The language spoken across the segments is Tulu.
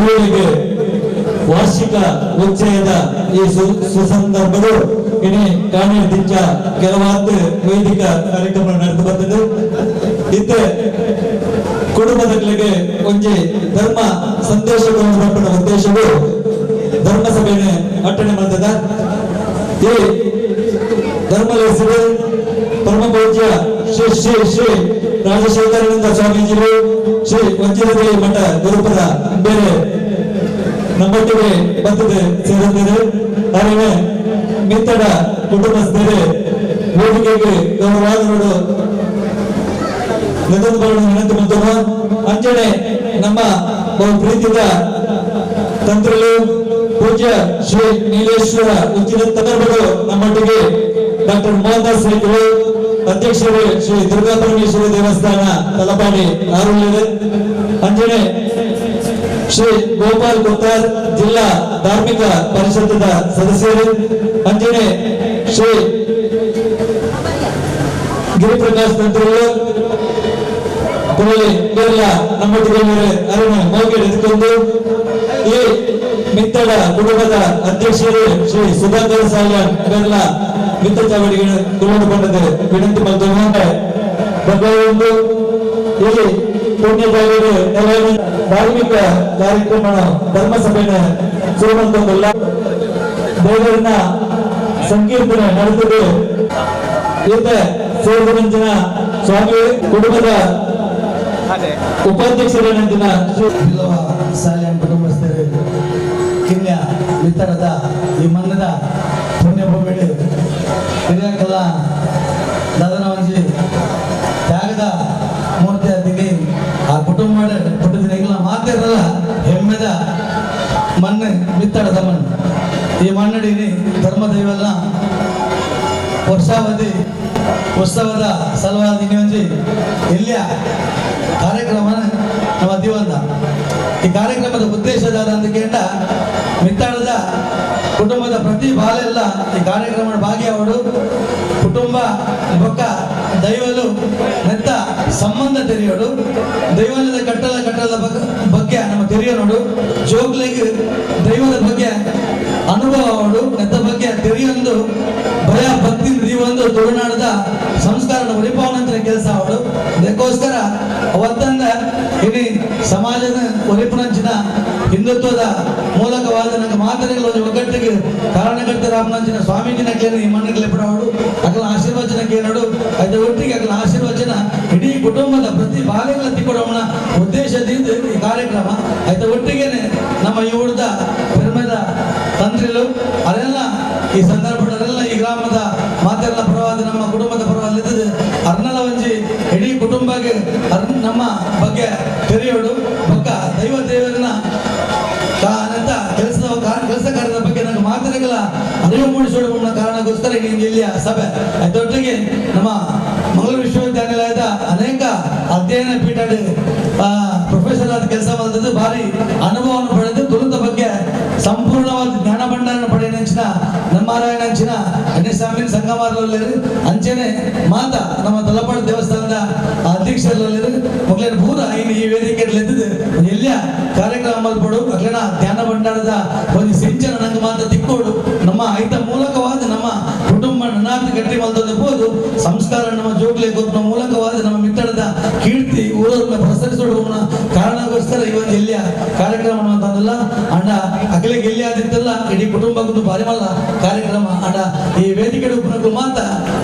ದೈವಗಳಿಗೆ ವಾರ್ಷಿಕ ಉಚ್ಚಯದ ಈ ಸುಸಂದರ್ಭದ ಇನಿ ಕಾಣಿ ದಿಂಚ ಕೆಲವಾದ ವೈದಿಕ ಕಾರ್ಯಕ್ರಮ ನಡೆದು ಬಂದಿದೆ. ಇತ್ತೆ ಕುಟುಂಬದಗಳಿಗೆ ಒಂಜಿ ಧರ್ಮ ಸಂದೇಶಗಳನ್ನು ಬರ್ಪಣ ಉದ್ದೇಶವು ಧರ್ಮ ಸಭೆಯನ್ನು ಅಟ್ಟಣೆ ಮಾಡಿದ. ಈ ಧರ್ಮಲೇಸರು ಪರಮ ಪೂಜ್ಯ ಶ್ರೀ ಶ್ರೀ ಶ್ರೀ ರಾಜಶೇಖರಾನಂದ ಸ್ವಾಮೀಜಿಗಳು ಶ್ರೀ ವಜ್ರದೇವಿ ಮಠ ಗುರುಪುರ ಬೇರೆ ನಮ್ಮೊಟ್ಟಿಗೆ ಬಂದಿದೆ ಸೇರಿದ್ದಾರೆ. ಹಾಗೆಯೇ ಮಿತ್ತಡ ಕುಟುಂಬಸ್ಥರು ವೇದಿಕೆಗೆ ಗೌರವಾದರುಗಳು ವಿನಂತಿ ಮಾಡ್ತೇವೆ. ಅಂಜನೆ ನಮ್ಮ ಬಹು ಪ್ರೀತಿಯ ತಂತ್ರಿಗಳು ಪೂಜ್ಯ ಶ್ರೀ ನೀಲೇಶ್ವರ ಉಚ್ಚಿನ ತದರ್ಭಗಳು ನಮ್ಮೊಟ್ಟಿಗೆ ಡಾಕ್ಟರ್ ಮೋಹನ್ ದಾಸ್ ರೆಡ್ಡಿಗಳು, ಅಧ್ಯಕ್ಷರು ಶ್ರೀ ದುರ್ಗಾ ಪರಮೇಶ್ವರಿ ದೇವಸ್ಥಾನ ತಲಪಾಡಿ ಆರುಳಿದೆ. ಅಂಜನೆ ಶ್ರೀ ಗೋಪಾಲ್ ಗುತ್ತಾರ್ ಜಿಲ್ಲಾ ಧಾರ್ಮಿಕ ಪರಿಷತ್ತದ ಸದಸ್ಯರು, ಅಂಜನೆ ಶ್ರೀ ಗಿರಿಪ್ರಕಾಶ್ ತಂತ್ರಿಗಳು ಪುರಳಿ ಕೇರಳ ನಮ್ಮೊಟ್ಟಿಗೆ ಅರುಣ ಮೋಗೆ ಎದುಕೊಂಡು ಈ ಮಿತ್ತಡ ಕುಟುಂಬದ ಅಧ್ಯಕ್ಷರು ಶ್ರೀ ಸುಧಾಕರ್ ಸಾಲ್ಯಾನ್ ಕೇರಳ ಮಿತ್ತ ಚಾವಡಿಗೆ ಕುಲುಕೊಂಡದ್ದು ವಿನಂತಿ ಮಾಡ್ತೇವೆ. ಒಂದು ಇಲ್ಲಿ ಪುಣ್ಯ ಜಾಗದ ಧಾರ್ಮಿಕ ಕಾರ್ಯಕ್ರಮ ಧರ್ಮಸಭೆಯ ಶುರು ಮಾಡ್ಕೊಂಡಲ್ಲ ದೇವರನ್ನ ಸಂಕೀರ್ತನೆ ನಡೆದಿದೆ. ಈತ ಸೇರಿದ ಸ್ವಾಮಿ ಕುಟುಂಬದ ಉಪಾಧ್ಯಕ್ಷರೇನಂತಿನ ಸಾಲ್ಯಾನ್ ಕುಟುಂಬಸ್ಥರು ಕಿನ್ಯ ಮಿತ್ತರದ ಈ ಮನ್ನದ ಪುಣ್ಯಭೂಮಿ ಹಿರಿಯಕಲ್ಲ ದಾದನವಂಜಿ ತ್ಯಾಗದ ಮೂರ್ತಿ ಆದಿನಿ ಆ ಕುಟುಂಬ ಪುಟ್ಟಿದಿನ ಮಾತಿರಲ್ಲ ಹೆಮ್ಮೆದ ಮಣ್ಣು ಮಿತ್ತಡದ ಮಣ್ಣು. ಈ ಮಣ್ಣಡಿನಿ ಧರ್ಮದೈವಲ್ಲ ವರ್ಷಾವಧಿ ಉತ್ಸವದ ಸಲುವಾಗಿ ಒಂಜಿ ಎಲ್ಲಿಯ ಕಾರ್ಯಕ್ರಮ ನಮ್ಮ ದಿವಂದ. ಈ ಕಾರ್ಯಕ್ರಮದ ಉದ್ದೇಶದ ಅಂತ ಕೇಂದ್ರ ಮಿತ್ತಾಳದ ಕುಟುಂಬದ ಪ್ರತಿ ಬಾಲೆಲ್ಲ ಈ ಕಾರ್ಯಕ್ರಮ ಭಾಗಿಯಾವಡು ಕುಟುಂಬ ಬೊಕ್ಕ ದೈವಲು ನೆತ್ತ ಸಂಬಂಧ ತೆರೆಯೋಡು ದೈವಲದ ಕಟ್ಟಲ ಕಟ್ಟಲದ ಬಗ್ಗೆ ನಮ್ಮ ತೆರೆಯೋ ನೋಡು ಜೋಗ್ಲಿಗೆ ದೈವದ ಬಗ್ಗೆ ಅನುಭವ ಅವಡು ನೆತ್ತ ಬಗ್ಗೆ ತೆರೆಯೊಂದು ಭಯ ಭಕ್ತಿ ಒಂದು ತುಳುನಾಡದ ಸಂಸ್ಕಾರದ ಒರಿಪಾವನಂತರ ಕೆಲಸ ಅವಳು. ಅದಕ್ಕೋಸ್ಕರ ಅವತ್ತಂದ ಇಡೀ ಸಮಾಜದ ಒರಿಪುನಂಚಿನ ಹಿಂದುತ್ವದ ಮೂಲಕವಾದ ನನಗೆ ಮಾತನೆಗಳು ಒಂದು ಒಗ್ಗಟ್ಟಿಗೆ ಕಾರಣಕರ್ತರಾಮನಂಚಿನ ಸ್ವಾಮೀಜಿನ ಕೇಳಿ ಈ ಮಣ್ಣಿಗೆ ಬಿಡವಳು ಅಕಲ ಆಶೀರ್ವಚನ ಕೇಳೋಡು ಅದರ ಒಟ್ಟಿಗೆ ಅಕಲ ಆಶೀರ್ವಚನ ಇಡೀ ಕುಟುಂಬದ ಪ್ರತಿ ಬಾಲೆಗಳ ತಿಕ್ಕೊಡೋಣ ಉದ್ದೇಶದಿಂದ ಈ ಕಾರ್ಯಕ್ರಮ. ಆಯ್ತ ಒಟ್ಟಿಗೆನೆ ನಮ್ಮ ಈ ಉಳಿದ ಪೆರ್ಮೆದ ತಂತ್ರಿಲು ಅದೆಲ್ಲ ಈ ಸಂದರ್ಭದಲ್ಲೆಲ್ಲ ಈ ಗ್ರಾಮದ ಮಾತೆಲ್ಲ ಪರವಾದ ನಮ್ಮ ಕುಟುಂಬದ ಪರವಾದ ಅರ್ನಲ ಒಂಜಿ ಇಡೀ ಕುಟುಂಬಕ್ಕೆ ನಮ್ಮ ಬಗ್ಗೆ ತೆರೆಯೋಡು ಬಕ್ಕ ದೈವ ದೇವರನ್ನ ಅಂತ ಕೆಲಸದ ಕೆಲಸ ಕಾರ್ಯದ ಬಗ್ಗೆ ನನಗೆ ಮಾತನೆಗಳ ಅರಿವು ಮೂಡಿಸೋಡು ಕಾರಣಕ್ಕೋಸ್ಕರ ಇಲ್ಲಿಯ ಸಭೆ. ಅದರೊಟ್ಟಿಗೆ ನಮ್ಮ ಮಂಗಳೂರು ವಿಶ್ವವಿದ್ಯಾನಿಲಯದ ಅನೇಕ ಅಧ್ಯಯನ ಪೀಠ ಪ್ರೊಫೆಸರ್ ಆದ ಕೆಲಸ ಮಾಡಿದ್ದು ಭಾರಿ ಅನುಭವವನ್ನು ಪಡೆದು ತುಳುತ ಬಗ್ಗೆ ಸಂಪೂರ್ಣವಾದ ಜ್ಞಾನ ಭಂಡಾರನ್ನು ಪಡೆಯನಂಚಿನ ನಮ್ಮಾರಾಯಣಂಚಿನ ಗಣೇಶಾಮಿನ ಸಂಗಮಾರಲ್ಲಿ ಅಂಚೆನೆ ಮಾತಾ ನಮ್ಮ ತಲಪಾಡು ದೇವಸ್ಥಾನದ ಅಧ್ಯಕ್ಷರಲ್ಲಿ ಮೊದಲಿನ ಪೂರ ಇನ್ನು ಈ ವೇದಿಕೆಯಲ್ಲಿ ಎದ್ದಿದ್ದು ಎಲ್ಲಿಯ ಕಾರ್ಯಕ್ರಮ ಮಲ್ಪಡು ಅಕ್ಲೇನ ಜ್ಞಾನ ಭಂಡಾರದ ಒಂದು ಸಿಂಚನ ನಂಗೆ ಮಾತ್ರ ತಿಕ್ಕೋಡು ನಮ್ಮ ಐತ ಮೂಲಕವಾದ ನಮ್ಮ ಕುಟುಂಬ ನನ್ನಾತಿ ಗಟ್ಟಿ ಮಲ್ತೋದು ಸಂಸ್ಕಾರ ನಮ್ಮ ಜೋಗ್ಲೆ ಕೊಪ್ಪ ಮೂಲಕವಾದ ನಮ್ಮ ಮಿತ್ತಡದ ಕೀರ್ತಿ ಊರವ್ರನ್ನ ಪ್ರಸರಿಸೋಡು ಕಾರಣಕ್ಕೋಸ್ಕರ ಈ ಒಂದು ಎಲ್ಲಿಯ ಕಾರ್ಯಕ್ರಮ ಅಂತಂದಲ್ಲ ಅಂಡ ಅಖಿಲಿಗೆ ಎಲ್ಲಿ ಆದಿತ್ತಲ್ಲ ಇಡೀ ಕುಟುಂಬಕ್ಕೊಂದು ಭಾರಿ ಮಲ್ಲ ಕಾರ್ಯಕ್ರಮ. ಅಂಡ ಈ ವೇದಿಕೆ ಉಪ್ಪನಕ್ಕೂ ಮಾತ್ರ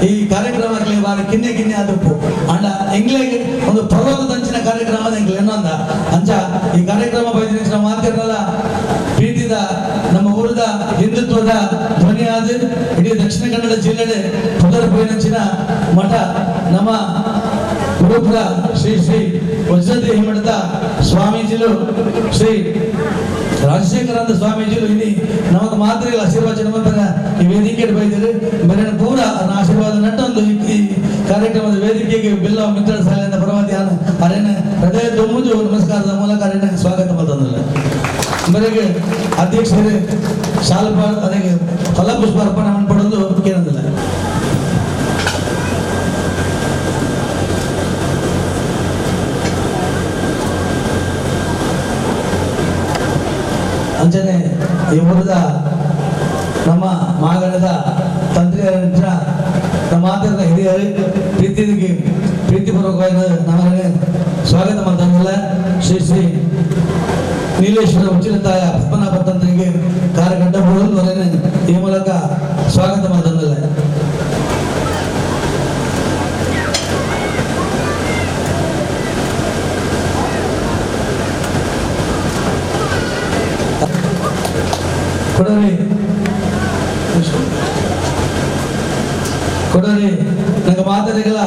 ಈ ಕಾರ್ಯಕ್ರಮ ಬಾರಿ ಕಿನ್ನೆ ಕಿನ್ನೆ ಆದಪ್ಪು ಅಂಡ ಎಂಗ್ಲೆಗೆ ಒಂದು ಪರ್ವತದಂಚಿನ ಕಾರ್ಯಕ್ರಮದ ಎಂಗ್ಲೆ ಇನ್ನೊಂದ ಅಂಚ ಈ ಕಾರ್ಯಕ್ರಮ ಬೈದಿನ ಮಾತಿರಲ್ಲ ಪ್ರೀತಿದ ನಮ್ಮ ಊರದ ಹಿಂದುತ್ವದ ಧ್ವನಿಯಾದ ಇಡೀ ದಕ್ಷಿಣ ಕನ್ನಡ ಜಿಲ್ಲೆ ಪುದರ್ಪೋಯಿನಂಚಿನ ಮಠ ನಮ್ಮ ಗುರುಪುರ ಶ್ರೀ ಶ್ರೀ ವಜ್ರದೇಹಿ ಮಠದ ಸ್ವಾಮೀಜಿಲು ಶ್ರೀ ರಾಜಶೇಖರಾನಂದ ಸ್ವಾಮೀಜಿಲು ಇಲ್ಲಿ ನಮಗೆ ಮಾತ್ರ ಆಶೀರ್ವಚನ ಬಂದರೆ ಈ ವೇದಿಕೆ ಬೈದಿರಿ ಬರೀ ಪೂರ ಆಶೀರ್ವಾದ ನಟ್ಟೊಂದು ಈ ಕಾರ್ಯಕ್ರಮದ ವೇದಿಕೆಗೆ ಬಿಲ್ಲ ಮಿತ್ರ ಶಾಲೆಯಿಂದ ಪರವಾದಿ ಅರೇನೆ ಹೃದಯ ತುಂಬುದು ನಮಸ್ಕಾರದ ಮೂಲಕ ಅರೇನೆ ಸ್ವಾಗತ ಬಂತಂದಿಲ್ಲ. ಬರೆಗೆ ಅಧ್ಯಕ್ಷರೇ ಶಾಲ್ಪ ಅದಕ್ಕೆ ಫಲಪುಷ್ಪ ಅರ್ಪಣೆ ಮಾಡ್ಪಡೋದು ಕೇಳಂದಿಲ್ಲ. ಅಂಚನೆ ಈ ಊರದ ನಮ್ಮ ಮಾಗಣದ ತಂತ್ರಿಯರ ನಮ್ಮ ಮಾತಿನ ಹಿರಿಯರು ಪ್ರೀತಿಗೆ ಪ್ರೀತಿಪೂರ್ವಕವಾಗಿ ನಮ್ಮನೆ ಸ್ವಾಗತ ಮಾಡ್ತಾರಲ್ಲ ಶ್ರೀ ಶ್ರೀ ನೀಲೇಶ್ವರ ಉಚ್ಚಿಲತಾಯ ಪದ್ಮನಾಭ ತಂತ್ರಿಗೆ ಕಾರ್ಯಗಡ್ಡ ಈ ಮೂಲಕ ಸ್ವಾಗತ ಮಾಡ್ತಾರಲ್ಲ. ಕೊಡಲಿ ಕೊಡಲಿ ನಂಗೆ ಮಾತನೆಗಳ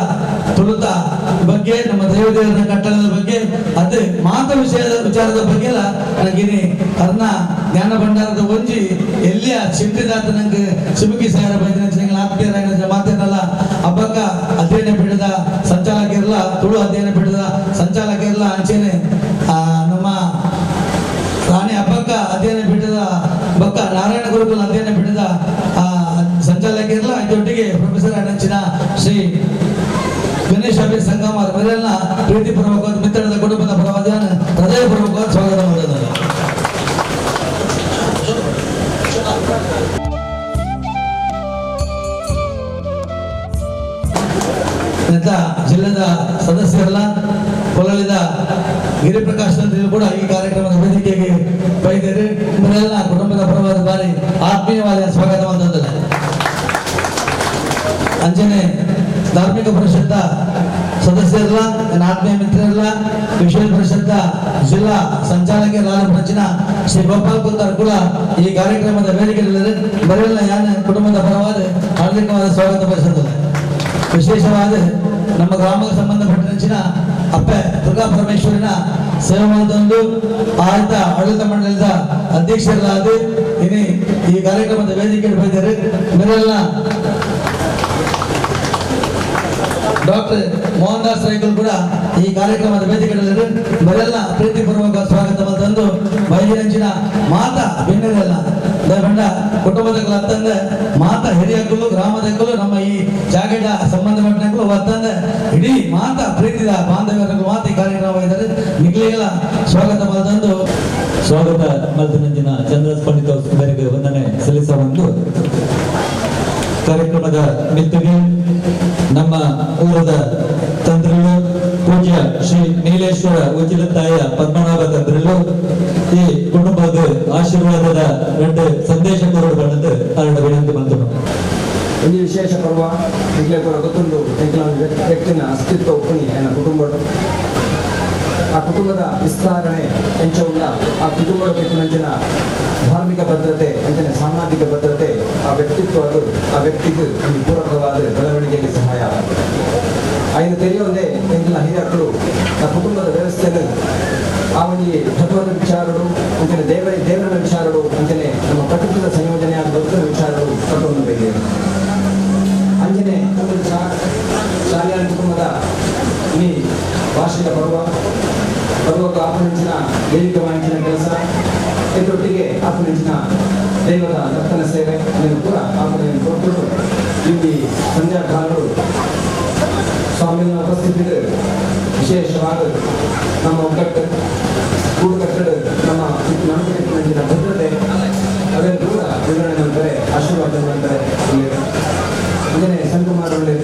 ತುಳುತ ಬಗ್ಗೆ ನಮ್ಮ ದೈವದೇವರ ಕಟ್ಟಡದ ಬಗ್ಗೆ ಅದೇ ಮಾತ ವಿಷಯದ ವಿಚಾರದ ಬಗ್ಗೆ ಎಲ್ಲ ನನಗಿನಿ ಅರ್ಣ ಜ್ಞಾನ ಭಂಡಾರದ ಒಂಜಿ ಎಲ್ಲಿಯ ಚಿಂಟಿದಾತ ನಂಗೆ ಸಿಮುಕಿ ಸಾಯರ ಬೈದಿನ ಆತ್ಮೀಯರಾಗಿನ ಮಾತೇನಲ್ಲ ಹಬ್ಬಕ್ಕ ಅಧ್ಯಯನ ಪೀಠದ ಸಂಚಾಲಕ ಇರಲ್ಲ ತುಳು ಅಧ್ಯಯನ ಪೀಠದ ಸಂಚಾಲಕ ಇರಲ್ಲ ಅಂಚೆನೆ ನಮ್ಮ ರಾಣಿ ಹಬ್ಬಕ್ಕ ಅಧ್ಯಯನ ಪೀಠದ ಬಕ್ಕ ನಾರಾಯಣ ಗುರುಕುಲ ಅಧ್ಯಯನ ಪೀಠದ ಸಂಚಾಲಕ ಇರಲ್ಲ ಇದೊಟ್ಟಿಗೆ ಪ್ರೊಫೆಸರ್ ಅಣಂಚಿನ ಶ್ರೀ ಗಣೇಶ ಅಭಿ ಸಂಗಮ ಅವರೆಲ್ಲ ಪ್ರೀತಿಪೂರ್ವಕವಾದ ಮಿತ್ರರ ಕುಟುಂಬದ ಪರವಾದ ಹೃದಯಪೂರ್ವಕವಾದ ಸ್ವಾಗತ ಮಾಡೋದು. ಜಿಲ್ಲೆದ ಸದಸ್ಯರೆಲ್ಲ ಕೊಲ್ಲಳಿದ ಗಿರಿಪ್ರಕಾಶ್ ತಂತ್ರಿಗಳು ಕೂಡ ಈ ಕಾರ್ಯಕ್ರಮದ ವೇದಿಕೆಗೆ ಬೈದರು. ಇವರೆಲ್ಲ ಕುಟುಂಬದ ಪರವಾದ ಬಾರಿ ಆತ್ಮೀಯವಾದ ಸ್ವಾಗತ ಮಾಡ್ತದೆ. ಅಂಚನೆ ಧಾರ್ಮಿಕ ಪರಿಷತ್ತ ಸದಸ್ಯರಲ್ಲ ನನ್ನ ಆತ್ಮೀಯ ಮಿತ್ರರಲ್ಲ ವಿಶ್ವ ಪರಿಷತ್ತ ಜಿಲ್ಲಾ ಸಂಚಾಲಕರಾದ ರಚನ ಶ್ರೀ ಗೋಪಾಲ್ ಕುಂದರ್ ಕೂಡ ಈ ಕಾರ್ಯಕ್ರಮದ ವೇದಿಕೆಯಲ್ಲಿ ಬರೆಯಲ್ಲ ಯಾನ ಕುಟುಂಬದ ಪರವಾದ ಹಾರ್ದಿಕವಾದ ಸ್ವಾಗತ ಬಯಸುತ್ತದೆ. ವಿಶೇಷವಾದ ನಮ್ಮ ಗ್ರಾಮಕ್ಕೆ ಸಂಬಂಧಪಟ್ಟ ಅಪ್ಪೆ ದುರ್ಗಾ ಪರಮೇಶ್ವರಿನ ಸೇವಾದೊಂದು ಆಯ್ತ ಆಡಳಿತ ಮಂಡಳಿದ ಅಧ್ಯಕ್ಷರಾದ ಇನಿ ಈ ಕಾರ್ಯಕ್ರಮದ ವೇದಿಕೆಯಲ್ಲಿ ಬಂದಿದ್ದಾರೆ. ಇವರೆಲ್ಲ ಡಾಕ್ಟರ್ ಮೋಹನ್ ದಾಸ್ ರೈಗಳು ಕೂಡ ಈ ಕಾರ್ಯಕ್ರಮದ ವೇದಿಕೆಯಲ್ಲಿ ಬರೆಲ್ಲ ಪ್ರೀತಿಪೂರ್ವಕ ಸ್ವಾಗತ ತಂದು ಬೈದಿನಂಚಿನ ಮಾತಾ ಭಿನ್ನರಲ್ಲ ದಯಪಂಡ ಕುಟುಂಬದ ಅತ್ತಂದೆ ಮಾತಾ ಹಿರಿಯಕ್ಕಲು ಗ್ರಾಮದಕ್ಕಲು ನಮ್ಮ ಈ ಜಾಗದ ಸಂಬಂಧಪಟ್ಟಕ್ಕಲು ಅತ್ತಂದೆ ಇಡೀ ಮಾತಾ ಪ್ರೀತಿದ ಬಾಂಧವ್ಯರು ಮಾತು ಈ ಕಾರ್ಯಕ್ರಮ ಇದ್ದಾರೆ. ನಿಗ್ಲಿಗೆಲ್ಲ ಸ್ವಾಗತ ತಂದು ಸ್ವಾಗತ ಮಲ್ತಿನಂಚಿನ ಚಂದ್ರ ಪಂಡಿತ ಅವರಿಗೆ ವಂದನೆ ಸಲ್ಲಿಸುವ ಒಂದು ಕಾರ್ಯಕ್ರಮದ ಮಿತ್ತಿಗೆ ನಮ್ಮ ಊರದ ತಂತ್ರಿಗಳು ಪೂಜ್ಯ ಶ್ರೀ ನೀಲೇಶ್ವರ ಉಚಿಲತಾಯ ಪದ್ಮನಾಭ ತಂತ್ರಿಗಳು ಈ ಕುಟುಂಬದ ಆಶೀರ್ವಾದದ ಎರಡು ಸಂದೇಶ ಕೊರಡು ಬಂದದ್ದು ಅವರ ವಿನಂತಿ ಬಂದರು. ಒಂದು ವಿಶೇಷ ಪರ್ವ ಈಗಲೇ ಕೂಡ ಗೊತ್ತುಂಟು ವ್ಯಕ್ತಿನ ಅಸ್ತಿತ್ವ ಒಪ್ಪಣಿ ನನ್ನ ಕುಟುಂಬ ಆ ಕುಟುಂಬದ ವಿಸ್ತರಣೆ ಎಂಚವುಳ್ಳ ಆ ಕುಟುಂಬದ ವ್ಯಕ್ತಿನ ಧಾರ್ಮಿಕ ಭದ್ರತೆ ಅಂಚನೆ ಸಾಮಾಜಿಕ ಭದ್ರತೆ ಆ ವ್ಯಕ್ತಿತ್ವ ಅದು ಆ ವ್ಯಕ್ತಿಗೆ ಒಂದು ಪೂರಕವಾದ ಬೆಳವಣಿಗೆಗೆ ಸಹಾಯ ಆಗುತ್ತೆ. ಐದು ತೆರೆಯೊಂದೇ ಎಂದಿನ ಹಿರಿಯರು ಆ ಕುಟುಂಬದ ವ್ಯವಸ್ಥೆಯನ್ನು ಆ ಒಂದು ತತ್ವದ ವಿಚಾರಗಳು ಅಂಚನೆ ದೇವರ ವಿಚಾರಗಳು ಅಂಚನೆ ನಮ್ಮ ಪ್ರಕೃತಿಯ ಸಂಯೋಜನೆಯಾದ ಬದುಕಿನ ವಿಚಾರಗಳು ತತ್ವವನ್ನು ಬೇಕಿದೆ. ಅಂಜನೆ ಶಾಲೆಯ ಕುಟುಂಬದ ಈ ವಾರ್ಷಿಕ ಪರ್ವ ಪರ್ವಕ್ಕೆ ಆಪನೆಂಚಿನ ದೈವಿಕ ವಾಣಿಜ್ಯನ ಕೆಲಸ ಇದರೊಟ್ಟಿಗೆ ಆಪನೆಂಚಿನ ದೈವದ ದತ್ತನ ಸೇವೆ ಅದನ್ನು ಕೂಡ ಆಪಣೆಯನ್ನು ಕೊಟ್ಟು ಇಲ್ಲಿ ಸಂಧ್ಯಾ ಕಾಲರು ಸ್ವಾಮಿಗಳ ಉಪಸ್ಥಿತಿ ವಿಶೇಷವಾದ ನಮ್ಮ ಒಗ್ಗಟ್ಟು ಕೂಡುಕಟ್ಟಡ ನಮ್ಮ ನಂಬಿಕೆ ಭದ್ರತೆ ಅದನ್ನು ಕೂಡ ವಿವರಣೆ ಮಾಡ್ತಾರೆ, ಆಶೀರ್ವಾದ ಮಾಡ್ತಾರೆ. ಅಂಜನೆ ಸಂಗಮಾರೊಳ್ಳೆ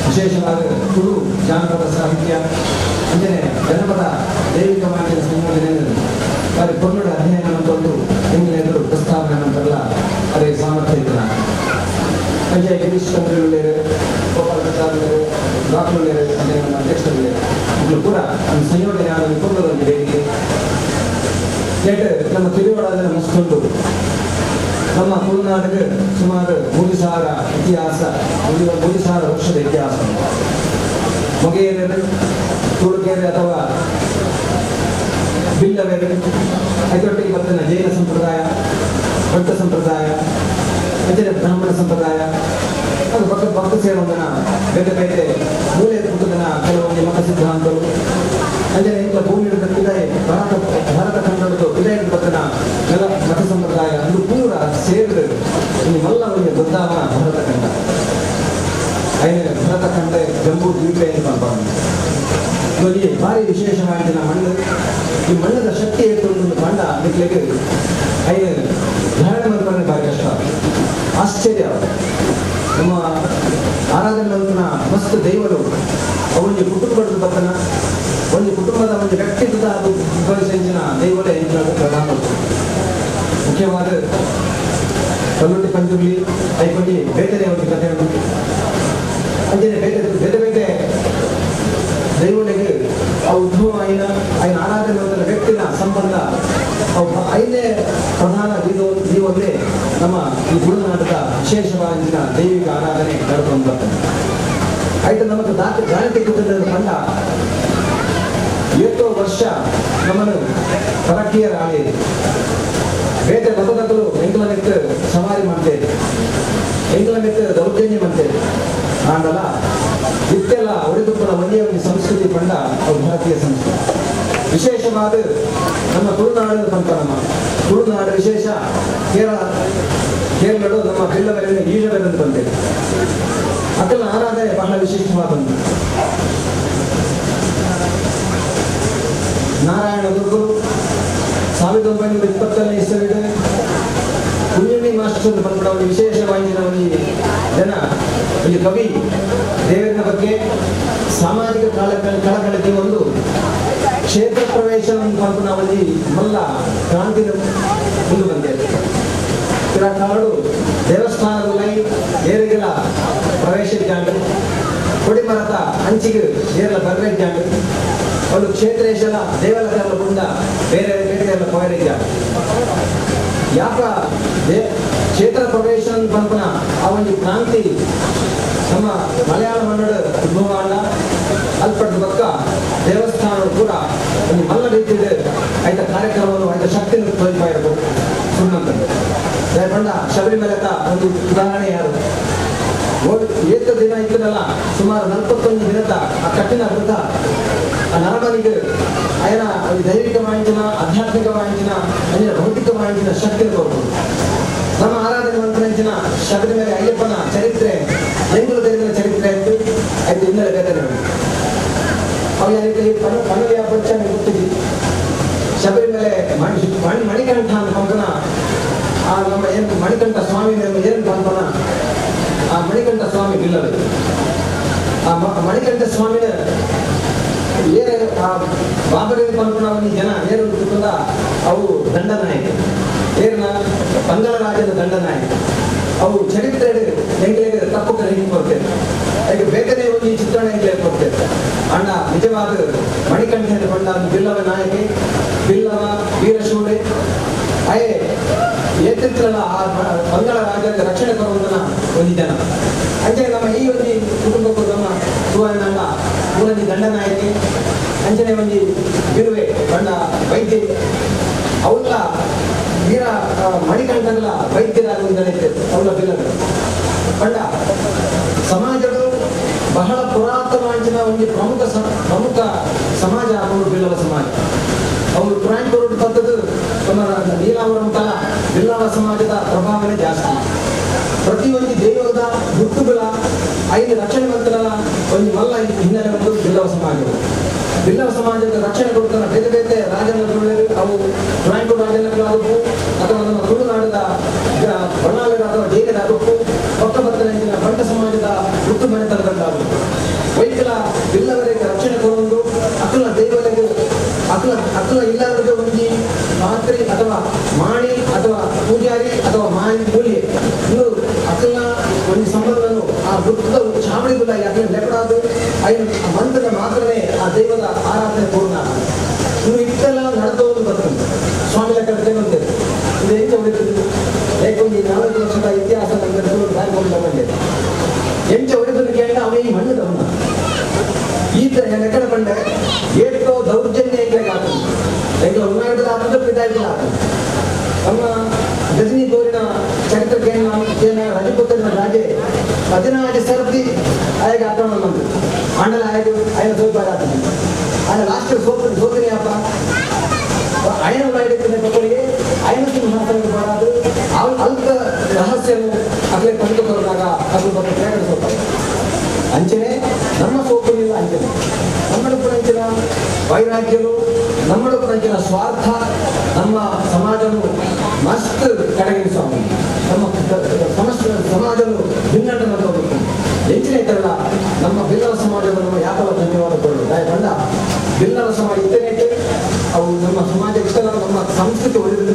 ವಿಶೇಷವಾದ ತುಳು ಜಾನಪದ ಸಾಹಿತ್ಯ ಅಂಜನೆ ಜನಪದ ದೈವಿಕ ವಾಣಿಜ್ಯದ ಸಂಯೋಜನೆಯನ್ನು ಬಾರಿ ಪೊನ್ನಡ ಅಧ್ಯಯನ ಅಂತೊಂದು ಎಂಗ್ಲೆಂದರು ಪ್ರಸ್ತಾವನೆ ನಂತರಲ್ಲ ಅದೇ ಸಾಮರ್ಥ್ಯ ಇದ್ದ ಅಂಜೆ ಗಿರೀಶ್ ಚಂದ್ರಳ್ಲೇರು ಗೋಪಾಲ ಪ್ರಸಾದ್ ಡಾಕ್ಟರ್ ಅಂದರೆ ನಮ್ಮ ಅಧ್ಯಕ್ಷರುಳ್ಳೇರು ಇವರು ಕೂಡ ಒಂದು ಸಂಯೋಜನೆ ಆದ ಕುಟುಂಬದ ವೇದಿಕೆ ನಮ್ಮ ತಿರುವಾಡದ ಮುಸ್ಕೊಂಡು ನಮ್ಮ ತುಳುನಾಡಿಗೆ ಸುಮಾರು 3000 ಇತಿಹಾಸ 3000 ವರ್ಷದ ಇತಿಹಾಸ. ಮೊಗೇರರು ತುಳುಕೆರೆ ಅಥವಾ ಬಿಲ್ಲವೆರು ಅದರೊಟ್ಟಿಗೆ ಬರ್ತನ ಜೈನ ಸಂಪ್ರದಾಯ, ಭಟ್ಟ ಸಂಪ್ರದಾಯ, ಅಂಚನೆ ಬ್ರಾಹ್ಮಣ ಸಂಪ್ರದಾಯ, ಅದು ಭಕ್ತ ಭಕ್ತ ಸೇರುವುದನ ಬೇರೆ ಬೇರೆ ಮೂಲೆ ಹುಟ್ಟುದನ ಕೆಲವೊಂದು ಮತ ಸಿದ್ಧಾಂತಗಳು ಅಂಜನೆ ಇಂಥ ಭೂಮಿ ಪಿದಾಯಿ ಭಾರತ ಭಾರತ ಖಂಡದ ಪಿದಾಯಿ ಬರ್ತನ ನೆಲ ಮತ ಸಂಪ್ರದಾಯ ಅದು ಪೂರ ಸೇರಿದ ಮಲ್ಲ ಒಂದು ಬೃಂದಾವನ ಭಾರತ ಖಂಡ. ಐನ ಭಾರತ ಖಂಡ ಜಂಬೂ ದ್ವೀಪ ಅಂತ ಭಾರಿ ವಿಶೇಷವಾದ ಮಣ್ಣು. ಈ ಮಣ್ಣದ ಶಕ್ತಿ ಏರ್ತುಂಡು ಪಂಡ ಎಂಕ್ಲೆಗ್ ಐನು ಧಾರಣೆ ಮಲ್ಪರೆ ಭಾರಿ ಕಷ್ಟ ಆಶ್ಚರ್ಯ ನಮ್ಮ ಆರಾಧನೆ ಮಸ್ತ್ ದೈವರು ಅವೊಂಜಿ ಕುಟುಂಬದ ಬತ್ತನ ಒಂದು ಕುಟುಂಬದ ಒಂದು ವ್ಯಕ್ತಿತ್ವದ ಅದು ಉದ್ಭವಿಸಿನ ದೈವದ ಪ್ರಧಾನ ಮುಖ್ಯವಾದ ಕಲ್ಲುಟ್ಟಿ ಪಂಜುರ್ಲಿ ಐಕೊಂಡಿ ಬೇಟೆನೇ ಒಂದು ಕಥೆ ಉಂಟು ಅಂಚನೆ ಬೇಟೆ ಬೇರೆ ಬೇಟೆ ದೈವನಿಗೆ ಆ ಉದ್ಭವ ಆಯ್ನ ಆಯ್ನ ಆರಾಧನೆ ಮಂತನ ವ್ಯಕ್ತಿನ ಸಂಬಂಧ ಅವು ಐನೇ ಪ್ರಧಾನ ಜೀವೊಂದೇ ನಮ್ಮ ಈ ತುಳುನಾಟದ ವಿಶೇಷವಾಗಿನ ದೈವಿಕ ಆರಾಧನೆ ನಡ್ಕೊಂಡು ಬರ್ತದೆ. ಆಯ್ತು ನಮಗೆ ದಾಖ ಜಾನತಿ ಪಂಡ ಎಷ್ಟೋ ವರ್ಷ ನಮ್ಮನ್ನು ಪರಕೀಯರ ಆಳಿ ಬೇಟೆ ಮತದಾತರು ಎಂಕಲ ಮೆತ್ತು ಸವಾರಿ ಮಾಡ್ತೇವೆ ಎಂಕಲ ಮೆತ್ತು ದೌರ್ಜನ್ಯ ಮಾಡ್ತೇವೆ ಆಂಡಲ ಇತ್ತೆಲ್ಲ ಒಡೆದುಪ್ಪನ ಒಂದೇ ಒಂದು ಸಂಸ್ಕೃತಿ ಪಂಡ ಅವು ಭಾರತೀಯ ಸಂಸ್ಕೃತಿ. ವಿಶೇಷವಾದ ನಮ್ಮ ತುಳುನಾಡು ಪಂಪ ನಮ್ಮ ತುಳುನಾಡು ವಿಶೇಷ ಕೇರಳ ಕೇರಳಡು ನಮ್ಮ ಬಿಲ್ಲವರಿಂದ ಈಳವೆಂದು ಬಂತೇವೆ ಅಕ್ಕಲ ಆರಾಧನೆ ಬಹಳ ವಿಶಿಷ್ಟವಾದದ್ದು. ನಾರಾಯಣ ಗುರುಗಳು 1920ನೇ ಇಸವಿಡು ಕುಂಜಣ್ಣಿ ಮಾಸ್ಟರ್ ಬಂದ್ಬಿಡ ಒಂದು ವಿಶೇಷವಾಗಿ ಒಂದು ಜನ ಒಂದು ಕವಿ ದೇವರ ಬಗ್ಗೆ ಸಾಮಾಜಿಕ ಕಳಕಳಿಗೆ ಒಂದು ಕ್ಷೇತ್ರ ಪ್ರವೇಶ ಒಂದು ಮಲ್ಲ ಕ್ರಾಂತಿ ಮುಂದೆ ಬಂದಿದೆ. ಕಾಡು ದೇವಸ್ಥಾನದಲ್ಲಿ ಏರಿಗೆಲ್ಲ ಪ್ರವೇಶ ಜಾಂಡು ಕೊಡಿಮರದ ಅಂಚಿಗೆ ಏರಲ ಬರ್ರೆ ಜಾಂಡು ಒಂದು ಕ್ಷೇತ್ರೇಶಲ ದೇವಲಕರ ಗುಂಡ ಬೇರೆ ಬೇರೆ ಎಲ್ಲ ಪೋಯರಿದ್ದ ಯಾಕ ಕ್ಷೇತ್ರ ಪ್ರವೇಶ ಪಂಪನ ಆ ಒಂದು ಕ್ರಾಂತಿ ನಮ್ಮ ಮಲಯಾಳ ಮನ್ನಡ ಉದ್ಭವ ಅಲ್ಲ ಅಲ್ಪಟ್ಟ ಪಕ್ಕ ದೇವಸ್ಥಾನ ಕೂಡ ಒಂದು ಮಲ್ಲ ರೀತಿಯಲ್ಲಿ ಆಯ್ತ ಕಾರ್ಯಕ್ರಮವನ್ನು ಆಯ್ತ ಶಕ್ತಿಯನ್ನು ತೋರಿಸ್ತಾ ಇರಬಹುದು. ಸುಣ್ಣಂತ ಬಣ್ಣ ಶಬರಿಮಲೆತ ಒಂದು ಉದಾಹರಣೆ ಯಾರು ಏತ ದಿನ ಇದ್ದನಲ್ಲ ಸುಮಾರು 41 ದಿನದ ಆ ಕಠಿಣ ವ್ರತ ಆ ನರಬಲಿಗೆ ಆಯನ ಒಂದು ದೈವಿಕ ವಾಂಚಿನ ಆಧ್ಯಾತ್ಮಿಕ ವಾಂಚಿನ ಅಂದ್ರೆ ಭೌತಿಕ ವಾಂಚಿನ ಶಕ್ತಿ ಕೊಡ್ಬೋದು. ನಮ್ಮ ಆರಾಧನೆ ಮಂತ್ರಂಚಿನ ಶಬರಿಮಲೆ ಅಯ್ಯಪ್ಪನ ಚರಿತ್ರೆ ಎಂಗುಲ ದೇವರ ಚರಿತ್ರೆ ಆಯ್ತು ಆಯ್ತು ಇನ್ನೆಲ್ಲ ಬೇರೆ ಅವ್ರಿಗೆ ಪಣವಿಯ ಪಂಚಮಿ ಗೊತ್ತಿದ್ವಿ. ಶಬರಿಮಲೆ ಮಣಿ ಮಣಿಕಂಠ ಅಂತ ಪಂಪನ ಆ ನಮ್ಮ ಏನು ಮಣಿಕಂಠ ಸ್ವಾಮಿ ಏನು ಪಂಪನ ಆ ಮಣಿಕಂಠ ಸ್ವಾಮಿ ಬಿಲ್ಲವೆ ಆ ಮಣಿಕಂಠ ಸ್ವಾಮಿನ ಏನ ಆ ಬಾಬರಿ ಪಂಪನ ಒಂದು ಜನ ಏನು ಗೊತ್ತದ ಅವು ದಂಡನಾಯಕ ಏನ ಬಂಗಾಳ ರಾಜ್ಯದ ದಂಡನಾಯಕ ಅವು ಚರಿತ್ರೆ ಎಂಗ್ಲೇಗೆ ತಪ್ಪು ಕರೆ ಕೊಡ್ತೇವೆ ಅದಕ್ಕೆ ಬೇಕನೆ ಒಂದು ಈ ಚಿತ್ರಣ ಎಂಗ್ಲೇಗೆ ಕೊಡ್ತೇವೆ. ಅಣ್ಣ ನಿಜವಾದ ಮಣಿಕಂಠನ ಬಣ್ಣ ಬಿಲ್ಲವ ನಾಯಕಿ ಬಿಲ್ಲವ ವೀರಶೂರೆ ಅಯೇ ಏತಿತ್ರಲ್ಲ ಆ ಬಂಗಾಳ ರಾಜ್ಯದ ರಕ್ಷಣೆ ಕೊಡುವುದನ್ನ ಒಂದು ಜನ ಅಂಚೆ ನಮ್ಮ ಈ ಒಂದು ಕುಟುಂಬಕ್ಕೂ ನಮ್ಮ ಸುವರ್ಣ ಮೂರನೇ ದಂಡನಾಯಕಿ ಅಂಚನೆ ಒಂದು ಬಿರುವೆ ಬಣ್ಣ ವೈದ್ಯ ಅವಳ ವೀರ ಮಣಿಕಂಠನ ವೈದ್ಯರಾಗುವ ಅವಳ ಬಿಲ್ಲವರು ಬಣ್ಣ ಸಮಾಜದ ಬಹಳ ಪುರಾತನ ಒಂದು ಪ್ರಮುಖ ಪ್ರಮುಖ ಸಮಾಜ ಅವರು ಬಿಲ್ಲವ ಸಮಾಜ. ಅವರು ಪುರಾಣ ಪದ್ಧತಿ ನಮ್ಮ ನೀಲಾವರಂತಲ್ಲ ಬಿಲ್ಲವ ಸಮಾಜದ ಪ್ರಭಾವನೆ ಜಾಸ್ತಿ. ಪ್ರತಿಯೊಂದು ದೈವದ ಹುಟ್ಟುಗಳ ಐದು ರಕ್ಷಣೆ ಮಂತ್ರನ ಒಂದು ಮಲ್ಲ ಹಿನ್ನೆಲೆ ಒಂದು ಬಿಲ್ಲವ ಸಮಾಜವು. ಬಿಲ್ಲವ ಸಮಾಜದ ರಕ್ಷಣೆ ಕೊಡ್ತಾನೆ ಬೇರೆ ಬೇರೆ ರಾಜನಗಳು ಅವು ರಾಯಕೂರು ರಾಜನಗಳಾಗಬೇಕು ಅಥವಾ ನಮ್ಮ ತುಳುನಾಡದ ಬಣ್ಣಾಲರ ಅಥವಾ ಜೈನರಾಗಬೇಕು ಪಕ್ಕ ಬರ್ತನೆ ಬಂಟ ಸಮಾಜದ ಹುಟ್ಟು ಮನೆತನದಲ್ಲಾಗಬೇಕು. ವೈದ್ಯರ ಬಿಲ್ಲವರಿಗೆ ರಕ್ಷಣೆ ಕೊಡುವುದು ಅಕಲ ದೈವಗಳಿಗೆ ಅಕಲ ಅಕಲ ಇಲ್ಲವರಿಗೆ ಒಂದು ಪಾತ್ರೆ ಅಥವಾ ಮಾಣಿ ಅಥವಾ ಪೂಜಾರಿ ಅಥವಾ ಮಾಣಿ ಮೂಲಿ ಇನ್ನು ಅಕಲ ಒಂದು ಸಂಬಂಧವನ್ನು ಆ ವೃತ್ತದ ಚಾವಡಿ ಗುಲ್ಲ ಯಾಕಂದ್ರೆ ಲೆಕ್ಕಡಾದು ಐದು ಮಂತ್ರದ ಮಾತ್ರನೇ ಆ ದೈವದ ಆರಾಧನೆ ಪೂರ್ಣ. ಇನ್ನು ಇಷ್ಟೆಲ್ಲ ನಡೆದೋದು ಬರ್ತದೆ ಸ್ವಾಮಿ ಲೆಕ್ಕ ಅಂತೇಳಿ ಇದು ಹೆಚ್ಚು ಹೊಡಿತದೆ ಯಾಕೊಂದು 40 ವರ್ಷದ ಇತಿಹಾಸ ಬಂದಿದೆ ಎಂಚ ಹೊಡೆದನ್ನು ಕೇಳಿದ ಅವನ ಈ ಮಣ್ಣು ಅವನ ಈ ತರ ಎಕ್ಕಡ ಬಂಡೆ ಏಟೋ ದೌರ್ಜನ್ಯ ಎಂಗ್ಲಿಗೆ ಆಗ್ತದೆ ಎಂಗ್ಲ ಉನ್ನಾಟದ ಆಗ್ತದೆ ಪಿತಾಯಿಗಳ ಆಗ್ತದೆ. ನಮ್ಮ ಗಜನಿ ಗೋರಿನ ಚರಿತ್ರೆ ರಜಪುತ್ರನ ರಾಜೆ 14 ಸರ್ತಿ ಆಯಾಗ ಆಕ್ರಮಣ ಬಂತು ಆಂಡಲ ಆಯಾಗ ఆయన ಸೋಪಾರ ಆಗ್ತದೆ ఆయన లాస్ట్ ಸೋತಿನಿ ಅಪ್ಪ ఆయన ಬಯಡಿಗೆ ఆయన సింహాసనం ಬರಾದು ಅಲ್ಪ ರಹಸ್ಯನು ಅಗಲೇ ಕಂಡುಕೊಂಡಾಗ ಅದ್ರ ಬಗ್ಗೆ ಪ್ರೇರಣೆ ಸೋತಾರೆ. ಅಂಚನೆ ನಮ್ಮ ಸೋಪುನಿಲ್ಲ ಅಂಚನೆ ನಮ್ಮ ಅಂಚಿನ ವೈರಾಗ್ಯರು ನಮ್ಮಡಕ್ಕಂಚಿನ ಸ್ವಾರ್ಥ ನಮ್ಮ ಸಮಾಜವನ್ನು ಮಸ್ತ್ ಕಡೆಗಣಿಸುವ ನಮ್ಮ ಸಮಸ್ತ ಸಮಾಜವನ್ನು ಭಿನ್ನಟ ಹೋಗಬೇಕು ಎಂಚಿನ ಇತರಲ್ಲ ನಮ್ಮ ಬಿಲ್ಲವ ಸಮಾಜವನ್ನು ನಮ್ಮ ಯಾಕಲ್ಲ ಧನ್ಯವಾದ ಕೊಡಲು ದಾಯಕಂಡ ಬಿಲ್ಲವ ಸಮಾಜ ಇತ್ತನೇ ಅವು ನಮ್ಮ ಸಮಾಜ ಇಷ್ಟಲ್ಲ ನಮ್ಮ ಸಂಸ್ಕೃತಿ ಒಳ್ಳೆಯದು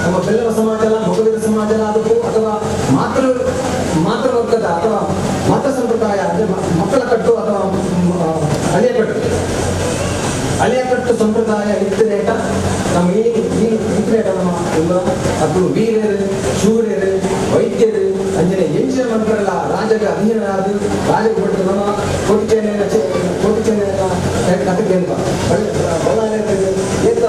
ನಮ್ಮ ಬಿಲ್ಲವ ಸಮಾಜ ಅಲ್ಲ ಮೊಗವೀರ ಸಮಾಜ ಅಲ್ಲ ಅದಕ್ಕೂ ಅಥವಾ ಮಾತೃವರ್ಗದ ಅಥವಾ ಮಾತೃ ಸಂಪ್ರದಾಯ ಅಂದರೆ ಮಕ್ಕಳ ಕಟ್ಟು ಅಥವಾ ಹಳೆಯ ಕಟ್ಟು ಹಳೆಯ ಕಟ್ಟು ಸಂಪ್ರದಾಯ ಇತ್ತರೇಟ ನಮ್ಮ ಈ ಇತ್ತರೇಟ ನಮ್ಮ ಎಲ್ಲ ಅದು ವೀರರು ಶೂರರು ವೈದ್ಯರು ಅಂಜನೆ ಎಂಚಿನ ಮಂತ್ರಲ್ಲ ರಾಜಗೆ ಅಧೀನರಾದ ರಾಜಗೆ ಕೊಟ್ಟು ನಮ್ಮ ಕೋಟಿಚೇನೆ ಕೋಟಿಚೇನೆ ಕಥೆ ಅಂತ ಏತ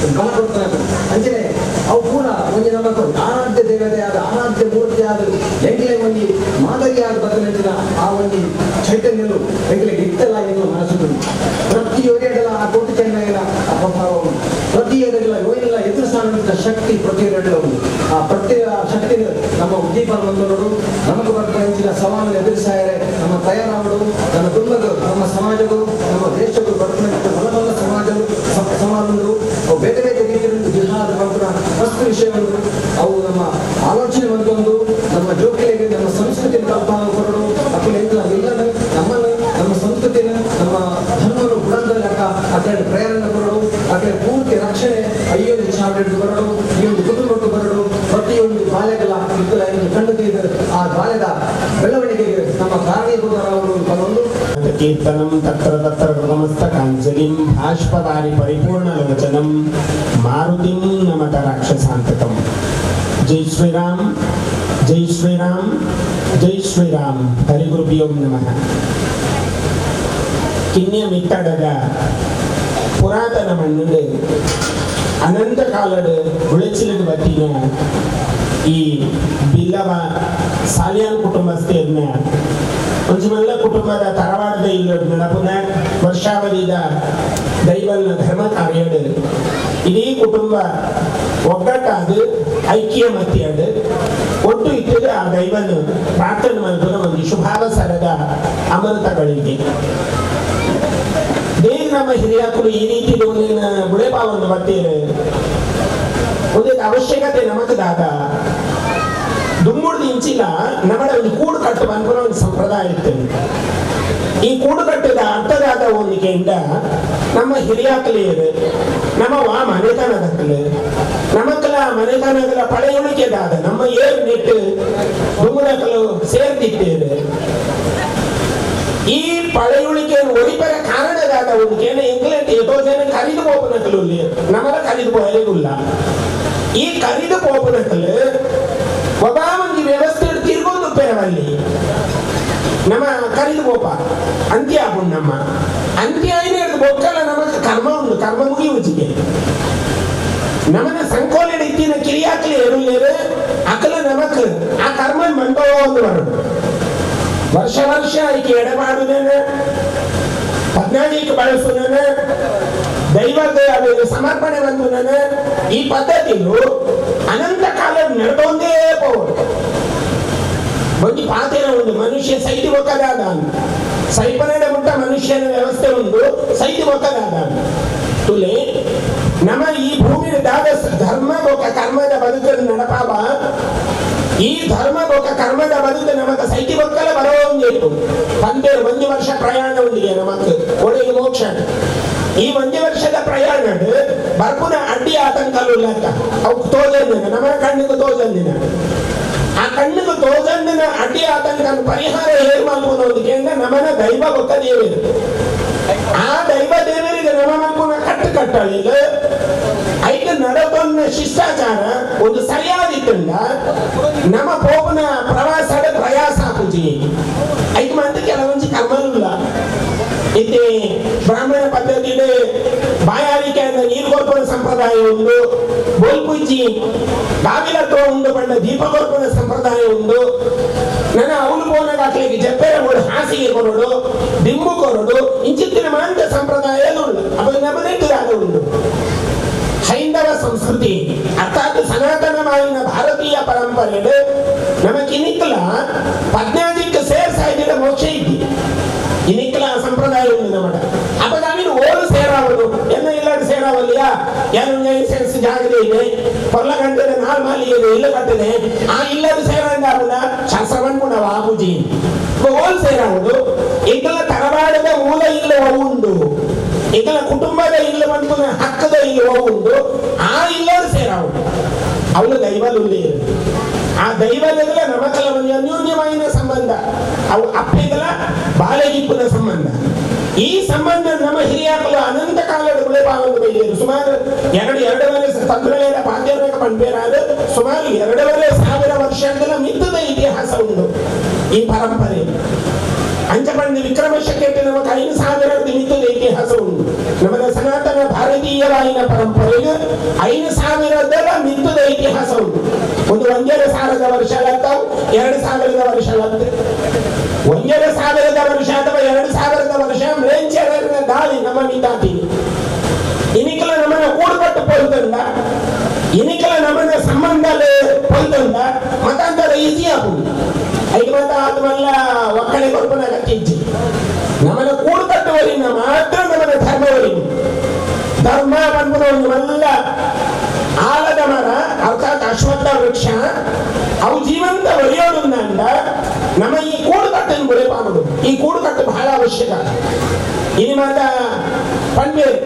ಗಮನ ಕೊಡ್ತಾನೆ ಅಂಜನೆ ಅವು ಪೂರ ಒಂಜಿ ನಮ್ಮ ಆರಾಧ್ಯ ದೇವತೆಯಾದ ಆರಾಧ್ಯ ಮೂರ್ತಿಯಾದ ಎಂಕ್ಲೆ ಒಂಜಿ ಮಾದರಿಯಾದ ಬದಲಿನ ಆ ಒಂಜಿ ಚೈತನ್ಯಲು ಎಂಕ್ಲೆಗೆ ಇತ್ತಲ್ಲ ಎನ್ನುವ ಮನಸ್ಸು ಪ್ರತಿಯೊರೆಯಡಲ ಆ ಕೋಟಿ ಚೆನ್ನೈನ ಆ ಪ್ರಭಾವ ಉಂಟು ಪ್ರತಿಯೊರೆಲ್ಲ ಯೋನಿಲ್ಲ ಎದುರಿಸಾಡುವಂಥ ಶಕ್ತಿ ಪ್ರತಿಯೊರೆಯಡಲ ಉಂಟು ಆ ಪ್ರತಿ ಶಕ್ತಿ ನಮ್ಮ ಉದ್ದೀಪನ ಬಂದವರು ನಮಗೆ ಬರ್ತಾ ಸವಾಲನ್ನು ಎದುರಿಸಾಯರೆ ನಮ್ಮ ತಯಾರಾವಡು ನಮ್ಮ ಕುಟುಂಬಗಳು ನಮ್ಮ ಸಮಾಜಗಳು ನಮ್ಮ ದೇಶಗಳು ಬರ್ತಕ್ಕಂಥ ಬಲ ಬಲ ಸಮಾಜಗಳು ಸವಾಲುಗಳು ಅವು ಬೇರೆ ಬೇರೆ ರೀತಿಯಲ್ಲಿ ಜಿಹಾದ್ ಬಂಪುನ ವಸ್ತು ವಿಷಯಗಳು ಅವು ನಮ್ಮ ಆಲೋಚನೆ ಬಂದೊಂದು ನಮ್ಮ ಜೋಕಿಗಳಿಗೆ ನಮ್ಮ ಸಂಸ್ಕೃತಿಯನ್ನು ಕಲ್ಪನೆ ಕೊರಡು ಅಕ್ಕಲು ಇಲ್ಲದ ನಮ್ಮನ್ನು ನಮ್ಮ ಸಂಸ್ಕೃತಿಯನ್ನು ನಮ್ಮ ಧರ್ಮವನ್ನು ಬುಡಂದ ಲೆಕ್ಕ ಅಕಡೆ ಪ್ರೇರಣೆ ಕೊರಡು ಅಕಡೆ ಪೂರ್ತಿ ರಕ್ಷಣೆ ಅಯ್ಯೋ ಚಾವಡಿ ಬರಡು ಈ ಒಂದು ಕುಟುಂಬಕ್ಕೆ ಬರಡು ಪ್ರತಿಯೊಂದು ಬಾಲ್ಯಗಳ ಕಂಡು ತಿಳಿದ ಆ ಬಾಲ್ಯದ ಬೆಳವಣಿಗೆಗೆ ನಮ್ಮ ಕಾರಣೀಭೂತರಾದರು ಒಂದು ಕೀರ್ತನಂ ತತ್ರ ತತ್ರ ಕೃತಮಸ್ತಕಾಂಜಲಿಂ ಭಾಷ್ಪದಾರಿ ಪರಿಪೂರ್ಣಲೋಚನಂ ಮಾರುತಿಂ ನಮತ ರಾಕ್ಷಸಾಂತಕಂ. ಜೈ ಶ್ರೀರಾಮ್, ಜೈ ಶ್ರೀರಾಮ್, ಜೈ ಶ್ರೀರಾಮ್. ಹರಿಗುರುಭ್ಯೋ ನಮಃ. ಕಿನ್ಯ ಮಿತ್ತಡದ ಪುರಾತನ ಮಣ್ಣು ಅನಂತ ಕಾಲದ ಉಳೆಚಿಲಿಗೆ ಬತ್ತಿನ ಈ ಬಿಲ್ಲವ ಸಾಲಿಯಾನ್ ಕುಟುಂಬಸ್ಥೆಯನ್ನ ಒಂಜಿ ಮಲ್ಲ ಕುಟುಂಬದ ತರವಾಡದ ಇಲ್ಲದ ನಡಪುನ ವರ್ಷಾವಧಿದ ದೈವನ ಧರ್ಮ ಕಾರ್ಯಡು ಇಡೀ ಕುಟುಂಬ ಒಗ್ಗಟ್ಟಾದ ಐಕ್ಯ ಮತಿಯಡು ಒಟ್ಟು ಇಟ್ಟದ ಆ ದೈವನ ಪ್ರಾರ್ಥನೆ ಮಲ್ಪುನ ಒಂದು ಶುಭಾವಸರದ ಅಮೃತಗಳಿಗೆ ದೇವ್ ನಮ್ಮ ಹಿರಿಯಕರು ಈ ರೀತಿ ಬುಳೆಬಾವನ್ನು ಬರ್ತೀರ ಒಂದು ಅವಶ್ಯಕತೆ ನಮಗದಾದ ದುಮ್ಮುಡ್ದು ಇಂಚಿಲ್ಲ ನಮ್ಮಡ ಒಂದು ಕೂಡು ಕಟ್ಟು ಅನ್ಕುನ ಒಂದು ಸಂಪ್ರದಾಯ ಇತ್ತು. ಈ ಕೂಡು ಕಟ್ಟದ ಅರ್ಥದಾದ ಒಂದಿಗೆಯಿಂದ ನಮ್ಮ ಹಿರಿಯಾಕಲಿಯರು ನಮ್ಮ ವಾ ಮನೆತನದಕ್ಕಲು ನಮಕ್ಕಲ ಮನೆತನಗಳ ಪಳೆಯುಳಿಕೆದಾದ ನಮ್ಮ ಏರು ನೆಟ್ಟು ದುಮ್ಮುಡಕಲು ಸೇರ್ತಿದ್ದೇವೆ. ಈ ಪಳೆಯುಳಿಕೆ ಒರಿಪರ ಕಾರಣದಾದ ಒಂದಿಗೆ ಎಂಗ್ಲೆಂಡ್ ಎಷ್ಟೋ ಜನ ಕರಿದು ಹೋಪನಕಲು ನಮ್ಮಲ ಕರಿದು ಹೋಯಲಿಲ್ಲ. ಈ ಕರಿದು ಹೋಪನಕಲು ಒಬ್ಬ ಒಂದು ವ್ಯವಸ್ಥೆ ತಿರ್ಗೊಂದು ಪೆರವಲ್ಲಿ ನಮ್ಮ ಕರಿದು ಗೋಪ ಅಂತ್ಯ ಆಪುಂಡು ನಮ್ಮ ಅಂತ್ಯ అయిన ಬೊಕ್ಕಲ ನಮಕ್ ಕರ್ಮ ಉಂಡು ಕರ್ಮ ಮುಗಿಯುವುಜಿಗೆ ನಮನ ಸಂಕೋಲೆಡ್ ಇತ್ತಿನ ಕಿರಿಯಾಕಲಿ ಎರುಲೇರು ಅಕಲ ನಮಕ್ ಆ ಕರ್ಮ ಮಂಡೋ ಒಂದು ಬರೋದು ವರ್ಷ ವರ್ಷ ಐಕೆ ಎಡಮಾಡುದೇನ ಪದ್ನಾಜಿಗೆ ಬಳಸುನೇನ ದೈವದ ಸಮರ್ಪಣೆ ಬಂದು ಈ ಪದ್ಧತಿಯು ಅನಂತ ಕಾಲ ನಡೆದೊಂದೇ ಪೋವಡು. ಒಂದು ಪಾತೇನ ಒಂದು ಮನುಷ್ಯ ಸೈತಿ ಒಕ್ಕದಾದ ಸೈಪನಡ ಮುಟ್ಟ ಮನುಷ್ಯನ ವ್ಯವಸ್ಥೆ ಒಂದು ಸೈತಿ ಒಕ್ಕದಾದ ತುಲೆ ನಮ್ಮ ಈ ಭೂಮಿಯ ದಾದ ಧರ್ಮ ಬೊಕ್ಕ ಕರ್ಮದ ಬದುಕನ್ನು ನಡಪಾವ. ಈ ಧರ್ಮ ಬೊಕ್ಕ ಕರ್ಮದ ಬದುಕು ನಮಗ ಸೈತಿ ಒಕ್ಕಲ ಬರೋಂದಿತ್ತು ಪಂದೇರು ಒಂದು ವರ್ಷ ಪ್ರಯಾಣ ಒಂದಿಗೆ ನಮಕ್ ಒಡೆಗೆ ಮೋಕ್ಷ. ಈ ಒಂದು ವರ್ಷದ ಪ್ರಯಾಣ ಬರ್ಪುನ ಅಡ್ಡಿ ಆತಂಕಲು ಲೆಕ್ಕ ಅವು ತೋಜಂದಿನ ನಮ್ಮ ಕಣ್ಣಿಗೆ ತೋಜಂದಿನ ಆ ಕಣ್ಣಿಗೆ ತೋಜಂದಿನ ಅಡ್ಡಿ ಆತಂಕ ಪರಿಹಾರ ಏರು ಮಲ್ಪುನ ನಮನ ದೈವ ಬೊಕ್ಕ ದೇವರು ಆ ದೈವ ದೇವರಿಗೆ ನಮ ಮಲ್ಪುನ ಕಟ್ಟು ಕಟ್ಟಳಿಲ್ಲ ಐದು ನಡತೊನ್ನ ಶಿಷ್ಟಾಚಾರ ಒಂದು ಸರಿಯಾದಿತ್ತಂಡ ನಮ್ಮ ಪೋಪನ ಪ್ರವಾಸದ ಪ್ರಯಾಸ ಪೂಜೆ ಐದು ಮಂದಿ ಕೆಲವೊಂದು ಕರ್ಮಲ್ಲ ಇತ್ತೆ ಬ್ರಾಹ್ಮಣ ಪದ್ಧತಿ ಬಾಯಾರಿಕೆ ನೀರು ಕೊರ್ಪುನ ಸಂಪ್ರದಾಯ ಉಂಡು ಬೋಲ್ಪುಜ್ಜಿ ಬಾವಿಲತ್ವ ಉಂಡು ಪಂಡ ದೀಪ ಕೊರ್ಪುನ ಸಂಪ್ರದಾಯ ಉಂಡು ನನ್ನ ಅವನು ಪೋನಾಗ ಅಕ್ಲಿಗೆ ಜಪ್ಪೆರ ಬೋಡು ಹಾಸಿಗೆ ಕೊರಡು ದಿಂಬು ಕೊರಡು ಇಂಚಿತ್ತಿನ ಮಾಂತ ಸಂಪ್ರದಾಯ ಉಂಡು ಅಪ್ಪ ನಮ್ಮನೆಟ್ಟು ಉಂಡು. ಹೈಂದವ ಸಂಸ್ಕೃತಿ ಅರ್ಥಾತ್ ಸನಾತನವಾಯಿನ ಭಾರತೀಯ ಪರಂಪರೆ ನಮಗಿನಿಕ್ಲ ಪದ್ನಾಜಿಕ್ ಸೇರ್ಸಾಯ್ದಿಡ ಮೋಕ್ಷ ಇದ್ದಿ ಇನಿಕ್ಲ ಸಂಪ್ರದಾಯ ಉಂಡು ನಮ್ಮಡ ಅಪ್ಪ ನಾವಿನ ಓಲು ಸೇರಾವದು ಜಾಗದೆ ಇದೆ ಪೊರ್ಲ ಗಂಟೆ ನಾಲ್ ಮಾಲಿಗೆ ಇಲ್ಲ ಕಟ್ಟದೆ ಆ ಇಲ್ಲದ ಸೇರಂಡ ಶಾಸ್ತ್ರ ಪನ್ಪುನ ಬಾಪೂಜಿ ಓಲ್ ಸೇರಾವುದು ಎಂಕಲ ತರವಾಡದ ಮೂಲ ಇಲ್ಲ ಉಂಡು ಎಂಕಲ ಕುಟುಂಬದ ಇಲ್ಲ ಪನ್ಪುನ ಹಕ್ಕದ ಇಲ್ಲ ಉಂಡು ಆ ಇಲ್ಲದ ಸೇರಾವುದು ಅವಳು ದೈವಲುಲ್ಲಿ ಆ ದೈವದಗಳ ನಮಕಲ ಒಂದು ಅನ್ಯೋನ್ಯವಾದ ಸಂಬಂಧ ಅವು ಅಪ್ಪೆಗಳ ಬಾಲೆಗಿಪ್ಪುನ ಸಂಬಂಧ ಈ ಸಂಬಂಧ ನಮ್ಮ ಹಿರಿಯಾಕಲು ಅನಂತ ಕಾಲದ ಗುಳೆಪಾವನ್ನು ಬೈದರು ಸುಮಾರು 2.5 ತಂತ್ರಗಳ ಪಾದ್ಯರ ಪಂಪೇರಾದ ಸುಮಾರು 2,500 ವರ್ಷಗಳ ಮಿತ್ತದ ಇತಿಹಾಸ ಉಂಟು ಈ ಪರಂಪರೆ ಅಂಚಪಂಡಿ ವಿಕ್ರಮಶಕ್ಕೆ ನಮಗೆ 5,000 ಮಿತ್ತದ ಇತಿಹಾಸ ಉಂಟು ನಮ್ಮ ಸನಾತನ ಭಾರತೀಯವಾಯಿನ ಪರಂಪರೆಗೆ 5,000 ಮಿತ್ತದ ಇತಿಹಾಸ ಉಂಟು ಒಂದು 1,500 ವರ್ಷ ಆಗ್ತಾವು 2,000 ವರ್ಷ ಆಗ್ತದೆ 1,500 ವರ್ಷ ಅಥವಾ 2,000 ವರ್ಷ ಮ್ಲೇಂಚರ ದಾಳಿ ನಮ್ಮ ಮಿತಾತಿ ಇನಿಕಲ ನಮ್ಮನ್ನ ಕೂಡುಕಟ್ಟು ಪೊಲ್ತಂದ ಇನಿಕಲ ನಮ್ಮನ್ನ ಸಂಬಂಧ ಪೊಲ್ತಂದ ಮತಾಂತರ ಈಸಿ ಆಗುದು ಐದು ಮತ ಆದ್ಮಲ್ಲ ಒಕ್ಕಣೆ ಕೊರ್ಪನ ಅಗತ್ಯ ನಮ್ಮನ್ನ ಕೂಡುಕಟ್ಟುವರಿಂದ ಮಾತ್ರ ನಮ್ಮನ್ನ ಧರ್ಮವರಿಗೂ ಧರ್ಮ ಪನ್ಪುನ ಮಲ್ಲ ಆಲದ ಮರ ಅರ್ಥಾತ್ ಅಶ್ವತ್ಥ ವೃಕ್ಷ ಅವು ಜೀವಂತ ಒರೆಯೋದ್ರಿಂದ ನಮ್ಮ ಈ ಕೂಡುಕಟ್ಟನ್ನು ಗುಳೆಪಾಗುದು ಈ ಕೂಡುಕಟ್ಟು ಬಹಳ ಅವಶ್ಯಕ ಇನಿ ಮಾತ ಪನ್ಪೇರು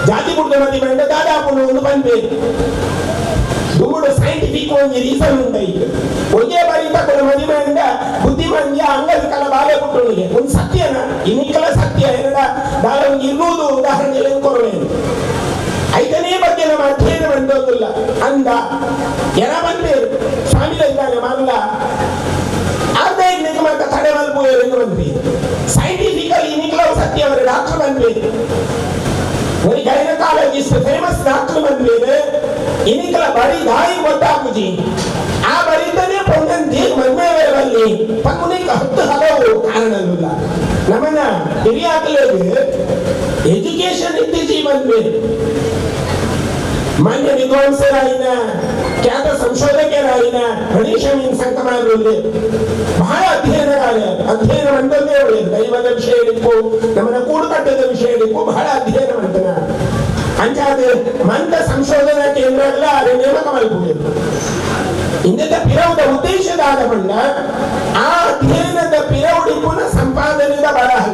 ಜಾತಿ ಕುಡ್ದ ಮತಿ ಬೇಡ ದಾದಾಪುನು ಒಂದು ಪನ್ಪೇರು ದುಗುಡು ಸೈಂಟಿಫಿಕ್ ಒಂದು ರೀಸನ್ ಉಂಟಾಯಿತು ಒಂದೇ ಬಾರಿ ತಗೊಂಡು ಮದಿ ಬೇಡ ಬುದ್ಧಿಮಂದ್ಯ ಅಂಗದ ಕಲ ಬಾಲೆ ಕೊಟ್ಟವನಿಗೆ ಒಂದು ಸತ್ಯನ ಇನ್ನಿಕಲ ಸತ್ಯ ಏನಡ ದಾದ ಒಂದು 200 ಉದಾಹರಣೆ ಕೊರವೇನು ಐದನೇ ಬಗ್ಗೆ ನಮ್ಮ ಅಧ್ಯಯನ ಬಂದೋದಿಲ್ಲ ಅಂದ ಎನ ಬಂದ್ಬೇರು ಸ್ವಾಮಿ ಇದ್ದಾನೆ ಮಲ್ಲ ಅರ್ಧ ಮಾತ್ರ ತಡೆ ಮಲ್ಪು ಎಂದು ಬಂದ್ವಿ ಸೈಂಟಿಫಿಕಲಿ ಇನ್ನಿಕಲವು ಸತ್ಯ ಅವರ ಡಾಕ್ಟರ್ ಬಂದ್ಬೇರು ಒಂದು gynaecologist famous doctor ಬಂದ್ಬೇರು ಇನ್ನಿಕಲ ಬರೀ ದಾಯಿ ಗೊತ್ತಾಗುಜಿ ಆ ಬರೀತಾನೆ ಪೊಂದಂತಿ ಮದ್ಮೆವರಲ್ಲಿ ಪಂಗುನಿಗೆ 10 ಹಲವು ಕಾರಣವಿಲ್ಲ ನಮ್ಮನ್ನ ಹಿರಿಯಾಗಲೇದು ಎಜುಕೇಶನ್ ಇತ್ತೀಚೆ ಬಂದ್ಬೇರು ಮಾನ್ಯ ವಿದ್ವಾಂಸರಾಯಿನ ಖ್ಯಾತ ಸಂಶೋಧಕರಾಯಿನ ಗಣೇಶ ಮೀನ್ ಸಂಕಮಾಗಲಿ ಬಹಳ ಅಧ್ಯಯನಗಾರ ಅಧ್ಯಯನ ಮಂಡಲೇ ಒಳ್ಳೆಯದು ದೈವದ ವಿಷಯಕ್ಕೂ ನಮ್ಮನ್ನ ಕೂಡುಕಟ್ಟದ ವಿಷಯಕ್ಕೂ ಬಹಳ ಅಧ್ಯಯನ ಮಂಡನ ಅಂಚಾದ ಮಂದ ಸಂಶೋಧನಾ ಕೇಂದ್ರಗಳ ಅದೇ ನೇಮಕ ಮಲ್ಪುವುದು ಇಂದ ಪಿರವುದ ಉದ್ದೇಶದ ಆದ ಬಂಡ ಆ ಅಧ್ಯಯನದ ಪಿರವುಡಿಪುನ ಸಂಪಾದನೆದ ಬರಹ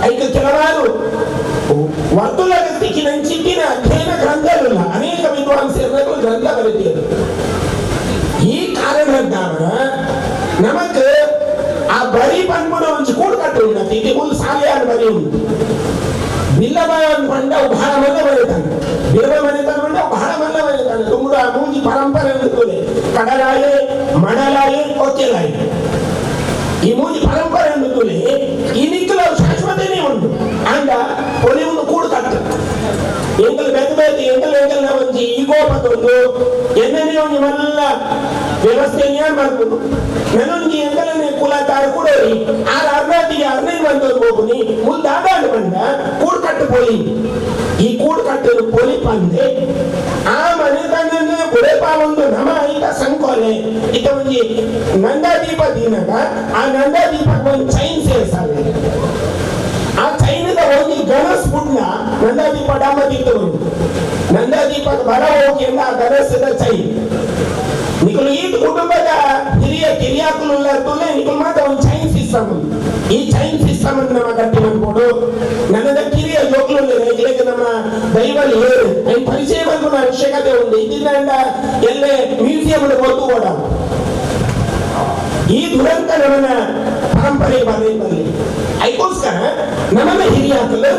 ಐಕ ಕೆಲವಾರು ವರ್ತುಲಗತಿಗೆ ನಂಚಿಕ್ಕಿನ ಅಧ್ಯಯನ ಗ್ರಂಥವಿಲ್ಲ ಅನೇಕ ವಿದ್ವಾಂಸರು ಗ್ರಂಥ ಬರೆದಿರು ಈ ಕಾರಣದ್ದಾವರ ನಮಕ್ ಆ ಬರಿ ಪನ್ಪುನ ಒಂಜಿ ಕೂಡುಕಟ್ಟು ಉಂಟು ಇದು ಒಂದು ಸಾಲಿಯಾದ ಬರಿ ಉಂಟು ಬಿಲ್ಲವ ಪಂಡ ಬಹಳ ಮಲ್ಲ ಬರೀತಾನೆ ಬಿಲ್ಲವ ಮನೆತನ ಪಂಡ ಬಹಳ ಮಲ್ಲ ಬರೀತಾನೆ ತುಮುಡು ಆ ಮೂಂಜಿ ಪರಂಪರೆ ಉಂಟು ಕಡಲಾಯೆ ಮಡಲಾಯೆ ಒಕ್ಕೆಲಾಯೆ ಈ ಮೂಂಜಿ ಪರಂಪರೆ ಉಂಟು ಈ ನಿಕ್ಕಲ ಶಾಶ್ವತನೇ ಉಂಟು ಅಂಡ ಕೊನೆ ಒಂದು ಕೂಡುಕಟ್ಟು ಎಂಕಲ್ ಬೆದ ಬೆದ ಎಂಕಲ್ ಎಂಕಲ್ನ ಒಂಜಿ ಈಗೋಪತ್ತೊಂದು ಎನ್ನನೇ ಒಂಜಿ ಮಲ್ಲ ವ್ಯವಸ್ಥೆ ಮಾಡ್ಬೋದು ನನೊಂಜಿ ಎಂಕಲನೆ ಕುಲತಾರ ಕೂಡೋರಿ ಆರ್ ಅರ್ನಾತಿಗೆ ಅರ್ನೇನು ಬಂದೋದು ಹೋಗುನಿ ಮುಂದಾಡಾಡು ಬಂದ ಕೂಡುಕಟ್ಟು ಪೋಲಿ ಈ ಕೂಡುಕಟ್ಟನ್ನು ಪೋಲಿ ಪಂದೆ ಆ ಮನೆತನ ಗುಳೆಪ ಒಂದು ನಮ ಐತ ಸಂಕೋಲೆ ಇತ ಒಂಜಿ ನಂದಾದೀಪ ದಿನಗ ಆ ನಂದಾದೀಪಕ್ಕೆ ಒಂದು ಚೈನ್ ಸೇರ್ಸಾವೆ ಆ ಚೈನದ ಒಂದು ಗಣಸ್ ಪುಣ್ಯ ನಂದಾದೀಪ ಡಾಮದಿತ್ತು ನಂದಾದೀಪ ಬರ ಹೋಗಿ ಆ ಗಣಸದ ಚೈನ್ ನಿಕಲು ಈ ಕುಟುಂಬದ ಹಿರಿಯ ಕಿರಿಯಾಕುಲು ತುಲೆ ನಿಕಲು ಮಾತ್ರ ಒಂದು ಚೈನ್ ಸಿಸ್ಟಮ್ ಈ ಚೈನ್ ಸಿಸ್ಟಮ್ ಅನ್ನು ನಮ್ಮ ಗಟ್ಟಿ ಮಾಡ್ಕೊಡು ನನ್ನದ ಕಿರಿಯ ಜೋಕ್ಲು ನಮ್ಮ ದೈವಲ್ಲಿ ಹೇಳು ಅಲ್ಲಿ ಪರಿಚಯ ಬಂದು ಅವಶ್ಯಕತೆ ಉಂಟು ಇದ್ದಿಂದ ಎಲ್ಲೇ ಮ್ಯೂಸಿಯಂ ಗೊತ್ತು ಕೂಡ ಈ ದುರಂತ ನಮ್ಮನ್ನ ಪರಂಪರೆ ಬರಲಿ ಬರಲಿ ಅದಕ್ಕೋಸ್ಕರ ನಮ್ಮನ್ನ ಹಿರಿಯಾಕಲು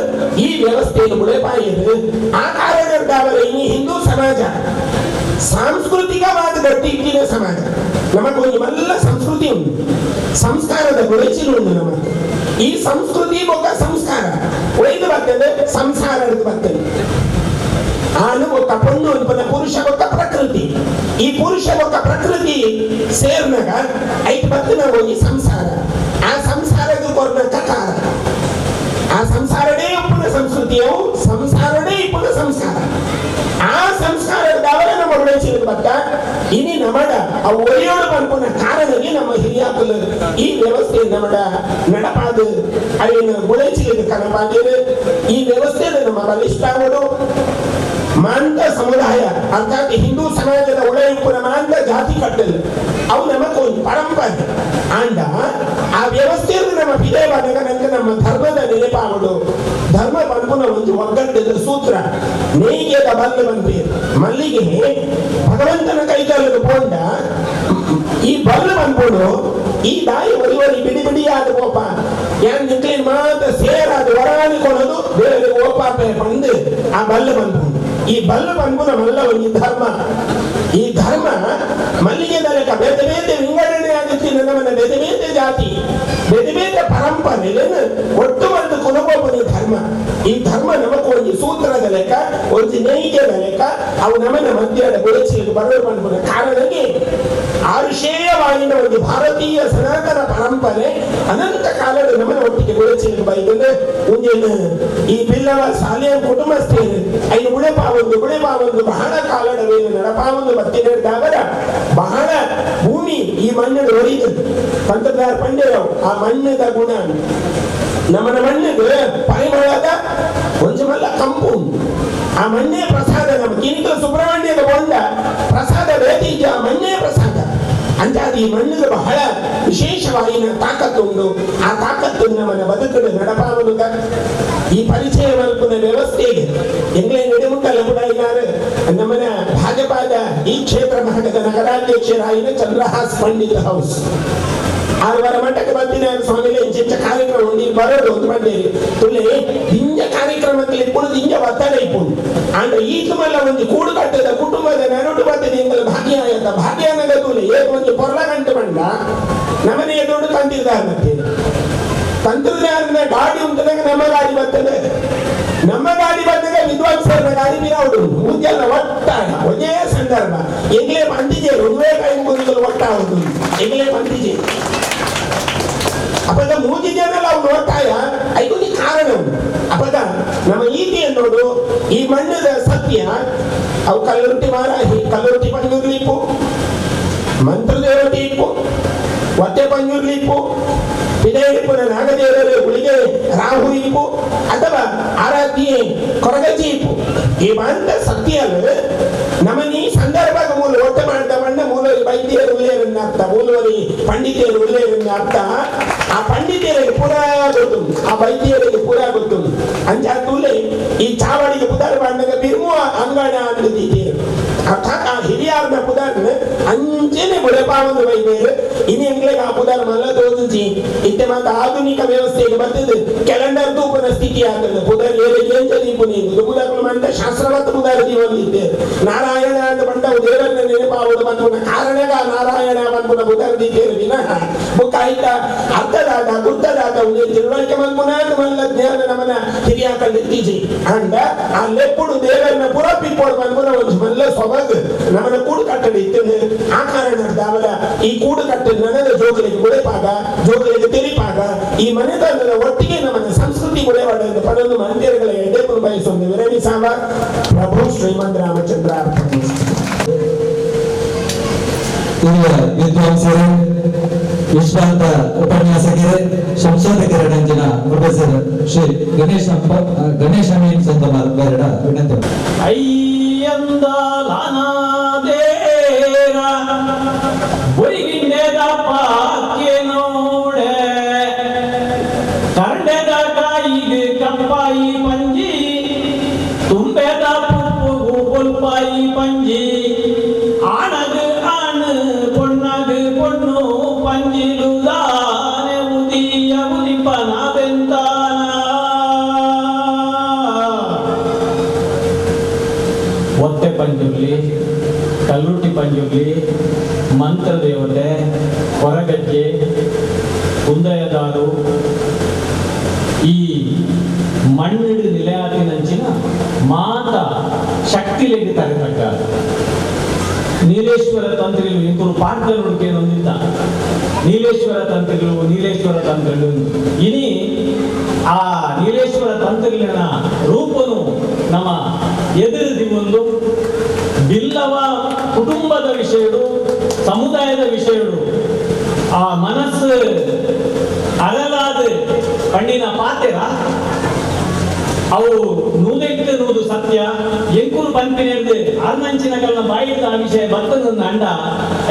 ಈ ವ್ಯವಸ್ಥೆಯನ್ನು ಬುಳೆಪಾಯಿರು ಆ ಕಾರಣದ್ದಾದರೆ ಈ ಹಿಂದೂ ಸಮಾಜ ಸಾಂಸ್ಕೃತಿಕವಾದ ಗಟ್ಟಿ ಇಟ್ಟಿನ ಸಮಾಜ ನಮಗೊಂದು ಮಲ್ಲ ಸಂಸ್ಕೃತಿ ಉಂಟು ಸಂಸ್ಕಾರದ ಗುಳೆಚಿಲು ಉಂಟು ನಮಗೆ ಈ ಸಂಸ್ಕೃತಿ ಒಬ್ಬ ಸಂಸ್ಕಾರ ಒಯ್ದು ಬರ್ತದೆ ಸಂಸಾರ ಬರ್ತದೆ ಆನು ಒಕ್ಕ ಪೊಣ್ಣು ಅನ್ಪನ ಪುರುಷ ಒಕ್ಕ ಪ್ರಕೃತಿ ಈ ಪುರುಷ ಒಕ್ಕ ಪ್ರಕೃತಿ ಸೇರ್ನಾಗ ಐದು ಬತ್ತಿನ ಹೋಗಿ ಸಂಸಾರ ಆ ಸಂಸಾರದ ಕೊರ್ನ ಕಕಾರ ಆ ಸಂಸಾರನೇ ಉಪ್ಪುನ ಸಂಸ್ಕೃತಿಯು ಸಂಸಾರನೇ ಇಪ್ಪುನ ಸಂಸ್ಕಾರ ಆ ಸಂಸ್ಕಾರದವರ ನಮ್ಮ ಉಳಚಿನ ಬತ್ತ ಇನಿ ನಮಡ ಆ ಒರೆಯೋಡು ಪನ್ಪುನ ಕಾರಣಕ್ಕೆ ನಮ್ಮ ಹಿರಿಯಾಕುಲು ಈ ವ್ಯವಸ್ಥೆ ನಮಡ ನಡಪಾದು ಅವಿನ ಉಳಚಿಲಿದ ಕನಪಾದಿರು ಈ ವ್ಯವಸ್ಥೆ ನಮ್ಮ ಬಲಿಷ್ಠ ಆಗೋಡು. ಮಾಂತ ಸಮುದಾಯ ಅರ್ಥಾತ್ ಹಿಂದೂ ಸಮಾಜದ ಉಳಯುಪ್ಪುನ ಮಾಂತ ಜಾತಿ ಕಟ್ಟಲು ಅವು ನಮಗೊಂದು ಪರಂಪರೆ. ಆಂಡ ಆ ವ್ಯವಸ್ಥೆಯಲ್ಲಿ ನಮ್ಮ ಪಿದೇವಾದಾಗ ನಂಗೆ ನಮ್ಮ ಧರ್ಮದ ನೆನಪಾಗುದು. ಧರ್ಮ ಪನ್ಪುನ ಒಂದು ಒಗ್ಗಟ್ಟದ ಸೂತ್ರ ನೇಯ್ಗೆದ ಬಲ್ಲು ಬಂಪಿ ಮಲ್ಲಿಗೆ ಭಗವಂತನ ಕೈಕಾಲದ ಪೋಂಡ ಈ ಬಲ್ಲು ಬಂದ್ಕೊಂಡು ಈ ದಾಯಿ ಒರಿ ಒರಿ ಬಿಡಿ ಬಿಡಿಯಾದ ಕೋಪ ಯಾನ್ ನಿಕ್ಲಿನ ಮಾತ ಸೇರಾದ ವರಾನಿ ಕೊಡೋದು ಬೇರೆ ಓಪಾಪೆ ಬಂದು ಆ ಬಲ್ಲು ಬಂದ್ಕೊಂಡು ಈ ಬಲ್ಲು ಬಂದ್ಬುನ ಮಲ್ಲ ಒಂದು ಧರ್ಮ. ಈ ಧರ್ಮ ಮಲ್ಲಿಗೆ ದಲಕ ಬೇರೆ ಬೇರೆ ವಿಂಗಡಣೆ ಆಗುತ್ತೆ. ನಮ್ಮನ್ನ ಬೇರೆ ಬೇರೆ ಜಾತಿ ಬೇರೆ ಬೇರೆ ಪರಂಪರೆಯನ್ನು ಒಟ್ಟು ಬಂದು ಕೊನಗೋಪನಿ ಧರ್ಮ. ಈ ಧರ್ಮ ನಮಕ್ ಒಂದು ಸೂತ್ರದ ಲೆಕ್ಕ ಒಂದು ನೇಯ್ಗೆದ ಲೆಕ್ಕ ಅವು ನಮ್ಮನ್ನ ಮಧ್ಯದ ಗುಳಚಿಗೆ ಬರಲು ಬಂದ್ಬುನ ಕಾರಣಕ್ಕೆ ಆರುಷೇಯವಾಗಿನ ಒಂದು ಭಾರತೀಯ ಸನಾತನ ಪರಂಪರೆ ಅನಂತ ಕಾಲದ ನಮ್ಮನ ಒಟ್ಟಿಗೆ ಗುಳಚಿಗೆ ಬೈದಂದ್ರೆ ಒಂದೇನು ಈ ಬಿಲ್ಲವ ಸಾಲಿಯ ಕುಟುಂಬಸ್ಥೇನು ಐದು ಗುಳೆಪಾವೊಂದು ಗುಳೆಪಾವೊಂದು ಬಹಳ ಕಾಲಡವೇನು ನಡಪಾವೊಂದು ಬತ್ತಿನವರ ಬಹಳ ಭೂಮಿ ಈ ಮಣ್ಣಿನ ಒರಿದು ತಂತ್ರದಾರ ಪಂಡ್ಯರಾವ್ ಆ ಮಣ್ಣದ ಗುಣ ನಮ್ಮನ ಮಣ್ಣಿಗೆ ಪರಿಮಳದ ಒಂಜು ಮಲ್ಲ ಕಂಪು ಆ ಮಣ್ಣೇ ಪ್ರಸಾದ. ನಮ್ಮ ಕಿನಿಕಲ ಸುಬ್ರಹ್ಮಣ್ಯದ ಕೊಂಡ ಪ್ರಸಾದ ಬೇತೀಜ ಮಣ್ಣೇ ಪ್ರಸಾದ ಅಂತಾದ ಈ ಮಣ್ಣಿಗೆ ಬಹಳ ವಿಶೇಷವಾಗಿನ ತಾಕತ್ತುಂಡು. ಆ ತಾಕತ್ತು ನಮ್ಮನ್ನ ಬದುಕಡು ನಡಪಾವನುಗ ಈ ಪರಿಚಯ ಮಲ್ಪುನ ವ್ಯವಸ್ಥೆಗೆ ಎಂಗ್ಲೇ ನೆಡುಮುಟ್ಟಲ ಬುಡಾಯಿನಾರು ನಮ್ಮನ ಭಾಜಪಾದ ಈ ಕ್ಷೇತ್ರ ಭಾಗದ ನಗರಾಧ್ಯಕ್ಷರಾಯಿನ ಚಂದ್ರಹಾಸ್ ಪಂಡಿತ್ ಹೌಸ್ ಆರುವಾರ ಮಟ್ಟಕ್ಕೆ ಬರ್ತೀನಿ ಸ್ವಾಮಿಲೆ ಇಂಚಿಂಚ ಕಾರ್ಯಕ್ರಮ ನೀನು ಬರೋದು ಒಂದು ಬಂಡೇರಿ ತುಲೆ ಹಿಂಜ ಕಾರ್ಯಕ್ರಮಕ್ಕೆ ಇಪ್ಪುದು ಹಿಂಜ ಒತ್ತಡ ಇಪ್ಪುದು ಅಂಡ್ ಈತ ಮಲ್ಲ ಒಂದು ಕೂಡು ಕಟ್ಟದ ಕುಟುಂಬದ ನಡುಟು ಬರ್ತದೆ ಎಂಗಲ ಭಾಗ್ಯ ಆಯತ ಭಾಗ್ಯನದ ತುಲೆ ಏಕ ಒಂದು ಪೊರ್ಲ ಗಂಟೆ ಬಂಡ ನಮನೆ ಎದುರು ತಂತಿದ್ದಾರೆ ಮತ್ತೆ ತಂತ್ರಜ್ಞಾನದ ಗಾಡಿ ಉಂಟದಾಗ ನಮ್ಮ ಗಾಡಿ ಬರ್ತದೆ. ನಮ್ಮ ಗಾಡಿ ಬಂದಾಗ ವಿದ್ವಾಂಸರ ಗಾಡಿ ಬಿರಾವುಡು ಮುಂದೆಲ್ಲ ಒಟ್ಟಾಗ ಒಂದೇ ಸಂದರ್ಭ ಎಂಗ್ಲೇ ಬಂದಿದೆ ಒಂದೇ ಟೈಮ್ ಮುಂದೆ ಒಟ್ಟಾಗುದು ಎಂಗ್ಲೇ ಬಂದಿದೆ ಅಪದ ಮೂಜಿ ಜನಲ್ಲ ಅವ್ನು ಒಟ್ಟಾಯ ಐದು ಕಾರಣ. ಅಪದ ನಮ್ಮ ಈತಿ ಅನ್ನೋದು ಈ ಮಣ್ಣದ ಸತ್ಯ ಅವು ಕಲ್ಲುರೊಟ್ಟಿ ಮಾರಾಹಿ ಕಲ್ಲುರೊಟ್ಟಿ ಪಂಜುರ್ಲಿಪ್ಪು ಮಂತ್ರದೇವತೆ ಇಪ್ಪು ಒತ್ತೆ ಪಂಜುರ್ಲಿಪ್ಪು ಪಿಡೆಯಿಪ್ಪುನ ನಾಗದೇವರ ಗುಳಿಗೆ ರಾಹು ಇಪ್ಪು ಅಥವಾ ಆರಾಧ್ಯೆ ಕೊರಗಜ್ಜಿ ಇಪ್ಪು ಈ ಮಂತ ಸತ್ಯಲು ನಮನಿ ಸಂದರ್ಭದ ಮೂಲ ಒಟ್ಟೆ ಮಾಡಿದ ಮಣ್ಣ ಮೂಲವರಿ ವೈದ್ಯರು ಉಳ್ಳೇರನ್ನ ಅರ್ಥ ಮೂಲವರಿ ಪಂಡಿತಿಯರು ಉಳ್ಳೇರನ್ನ ಅರ್ಥ. ಆ ಪಂಡಿತಿಯರಿಗೆ ಪೂರಾ ಗೊತ್ತು, ಆ ವೈದ್ಯರಿಗೆ ಪೂರಾ ಗೊತ್ತು. ಅಂಚಾತೂಲೆ ಈ ಚಾವಡಿಗೆ ಪುದಾರ ಮಾಡಿದಾಗ ಬಿರ್ಮು ಅಂಗಣ ಅಂದಿದ್ದೀರು ಅರ್ಥಾತ್ ಆ ಹಿರಿಯಾರ್ನ ಪುದಾರ್ನ ಅಂಚೆನೆ ಬುಳೆಪಾವೊಂದು ವೈದ್ಯರು ಇನ್ನು ಎಂಗ್ಲಿಗೆ ಆ ಪುದಾರ ಮಲ್ಲ ತೋಜಿ ಇತ್ತೆ ಮಾತ ಆಧುನಿಕ ವ್ಯವಸ್ಥೆಗೆ ಬರ್ತದೆ ಕ್ಯಾಲೆಂಡರ್ ತೂಪನ ಸ್ಥಿತಿ ಆಗ್ತದೆ. ಪುದಾರ್ ಏಂಚ ದೀಪುನಿ ಪುದಾರ್ಗಳು ಮಾಡಿದ ಶಾಸ್ತ್ರವತ್ತು ಪುದಾರ ಜೀವನ ಇದ್ದೆ ನಾರಾಯಣ ಅಂತ ಬಂದವು ದೇವರನ್ನ ನೆನಪಾವುದು ಬಂದ್ಪುನ ಕಾರಣಗ ನಾರಾಯಣ ಬಂದ್ಪುನ ಬುಧಾರ ದೀಪೇರು ವಿನಃ ಬುಕ್ಕಾಯ್ತ ಅರ್ಥದಾದ ಗುರ್ತದಾದ ಒಂದು ತಿಳುವಳಿಕೆ ಮಲ್ಪುನ ಮಲ್ಲ ಜ್ಞಾನ ನಮನ ಹಿರಿಯ ಕಂಡಿತ್ತೀಜಿ ಅಂಡ ಆ ಲೆಪ್ಪುಡು ದೇವರನ್ನ ಪುರಪಿಪ್ಪೋಡು ಬಂದ್ಪುನ ಒಂದು ಮಲ್ಲ ಸೊಬಗು ನಮನ ಕೂಡು ಕಟ್ಟಡಿ ಇತ್ತು. ಆ ಕಾರಣದಾವರ ಈ ಕೂಡು ಕಟ್ಟಡಿ ನನದ ಜೋಗಲಿಗೆ ಗುಳೆಪಾಗ ಜೋಗಲಿಗೆ ತೆರಿಪಾಗ ಈ ಮನೆತನದ ಒಟ್ಟಿಗೆ ನಮ್ಮನ್ನ ಸಂಸ್ಕೃತಿ ಗುಳೆವಾಡ ಪದೊಂದು ಮಂದಿರಗಳ ಎಡೆಪು ಬಯಸೊಂದು ವಿರಮಿಸಾವ ಪ್ರಭು ಶ್ರೀಮಂತ ರಾಮಚಂದ್ರ. ಹಿರಿಯ ವಿದ್ವಾಂಸರು ವಿಶ್ರಾಂತ ಉಪನ್ಯಾಸಕರೇ ಸಂಶೋಧಕರ ನಂಜಿನ ಪ್ರೊಫೆಸರ್ ಶ್ರೀ ಗಣೇಶ್ ಗಣೇಶ್ ಅಮೀನ್ ಸಂತಮಾರ್ ಬೇರಡ ವಿನಂತಿ. ಕಪ್ಪಾಯಿ ಪಂಜಿ ತುಂಬೆದ ಪುಪ್ಪುಗು ಬೊಲ್ಪಾಯಿ ಪಂಜಿ ಆಣಗು ಆಣು ಪೊಣ್ಣಗು ಪೊಣ್ಣು ಪಂಜಿಲುದಾನೆ ಉದಿಯ ಉದಿಪನ ಬೆಂತಾನ. ಒತ್ತೆ ಪಂಜುರ್ಲಿ ಕಲ್ಲುಟ್ಟಿ ಪಂಜುರ್ಲಿ ಮಂತ್ರದೇವತೆ ಹೊರಗಜ್ಜೆ ಕುಂದಯದಾರು ಈ ಮಣ್ಣಿಡು ನಿಲಯಾತಿನಂಚಿನ ಮಾತ ಶಕ್ತಿಲೆಗೆ ತರತಕ್ಕ ನೀಲೇಶ್ವರ ತಂತ್ರಿಗಳು ಇಂಕುಲು ಪಾಠದಲ್ಲುಡಿಕೇನೊಂದಿತ್ತ ನೀಲೇಶ್ವರ ತಂತ್ರಿಗಳು ನೀಲೇಶ್ವರ ತಂತ್ರಿಗಳು ಇನಿ ಆ ನೀಲೇಶ್ವರ ತಂತ್ರಿಗಳಿನ ರೂಪನು ನಮ್ಮ ಎದುರು ಒಂದು ಬಿಲ್ಲವ ಕುಟುಂಬದ ವಿಷಯಡು ಸಮುದಾಯದ ವಿಷಯಡು ಆ ಮನಸ್ಸು ಅರಲಾದ ಪಂಡಿನ ಪಾತೆರ ಅವು ನೂದೆಟ್ಟು ನೂದು ಸತ್ಯ ಎಂಕುಲು ಪನ್ಪಿನೆಡ್ದು ಅರ್ನಂಚಿನ ಕಲ್ನ ಬಾಯಿದ ಆ ವಿಷಯ ಬತ್ತನ ಅಂಡ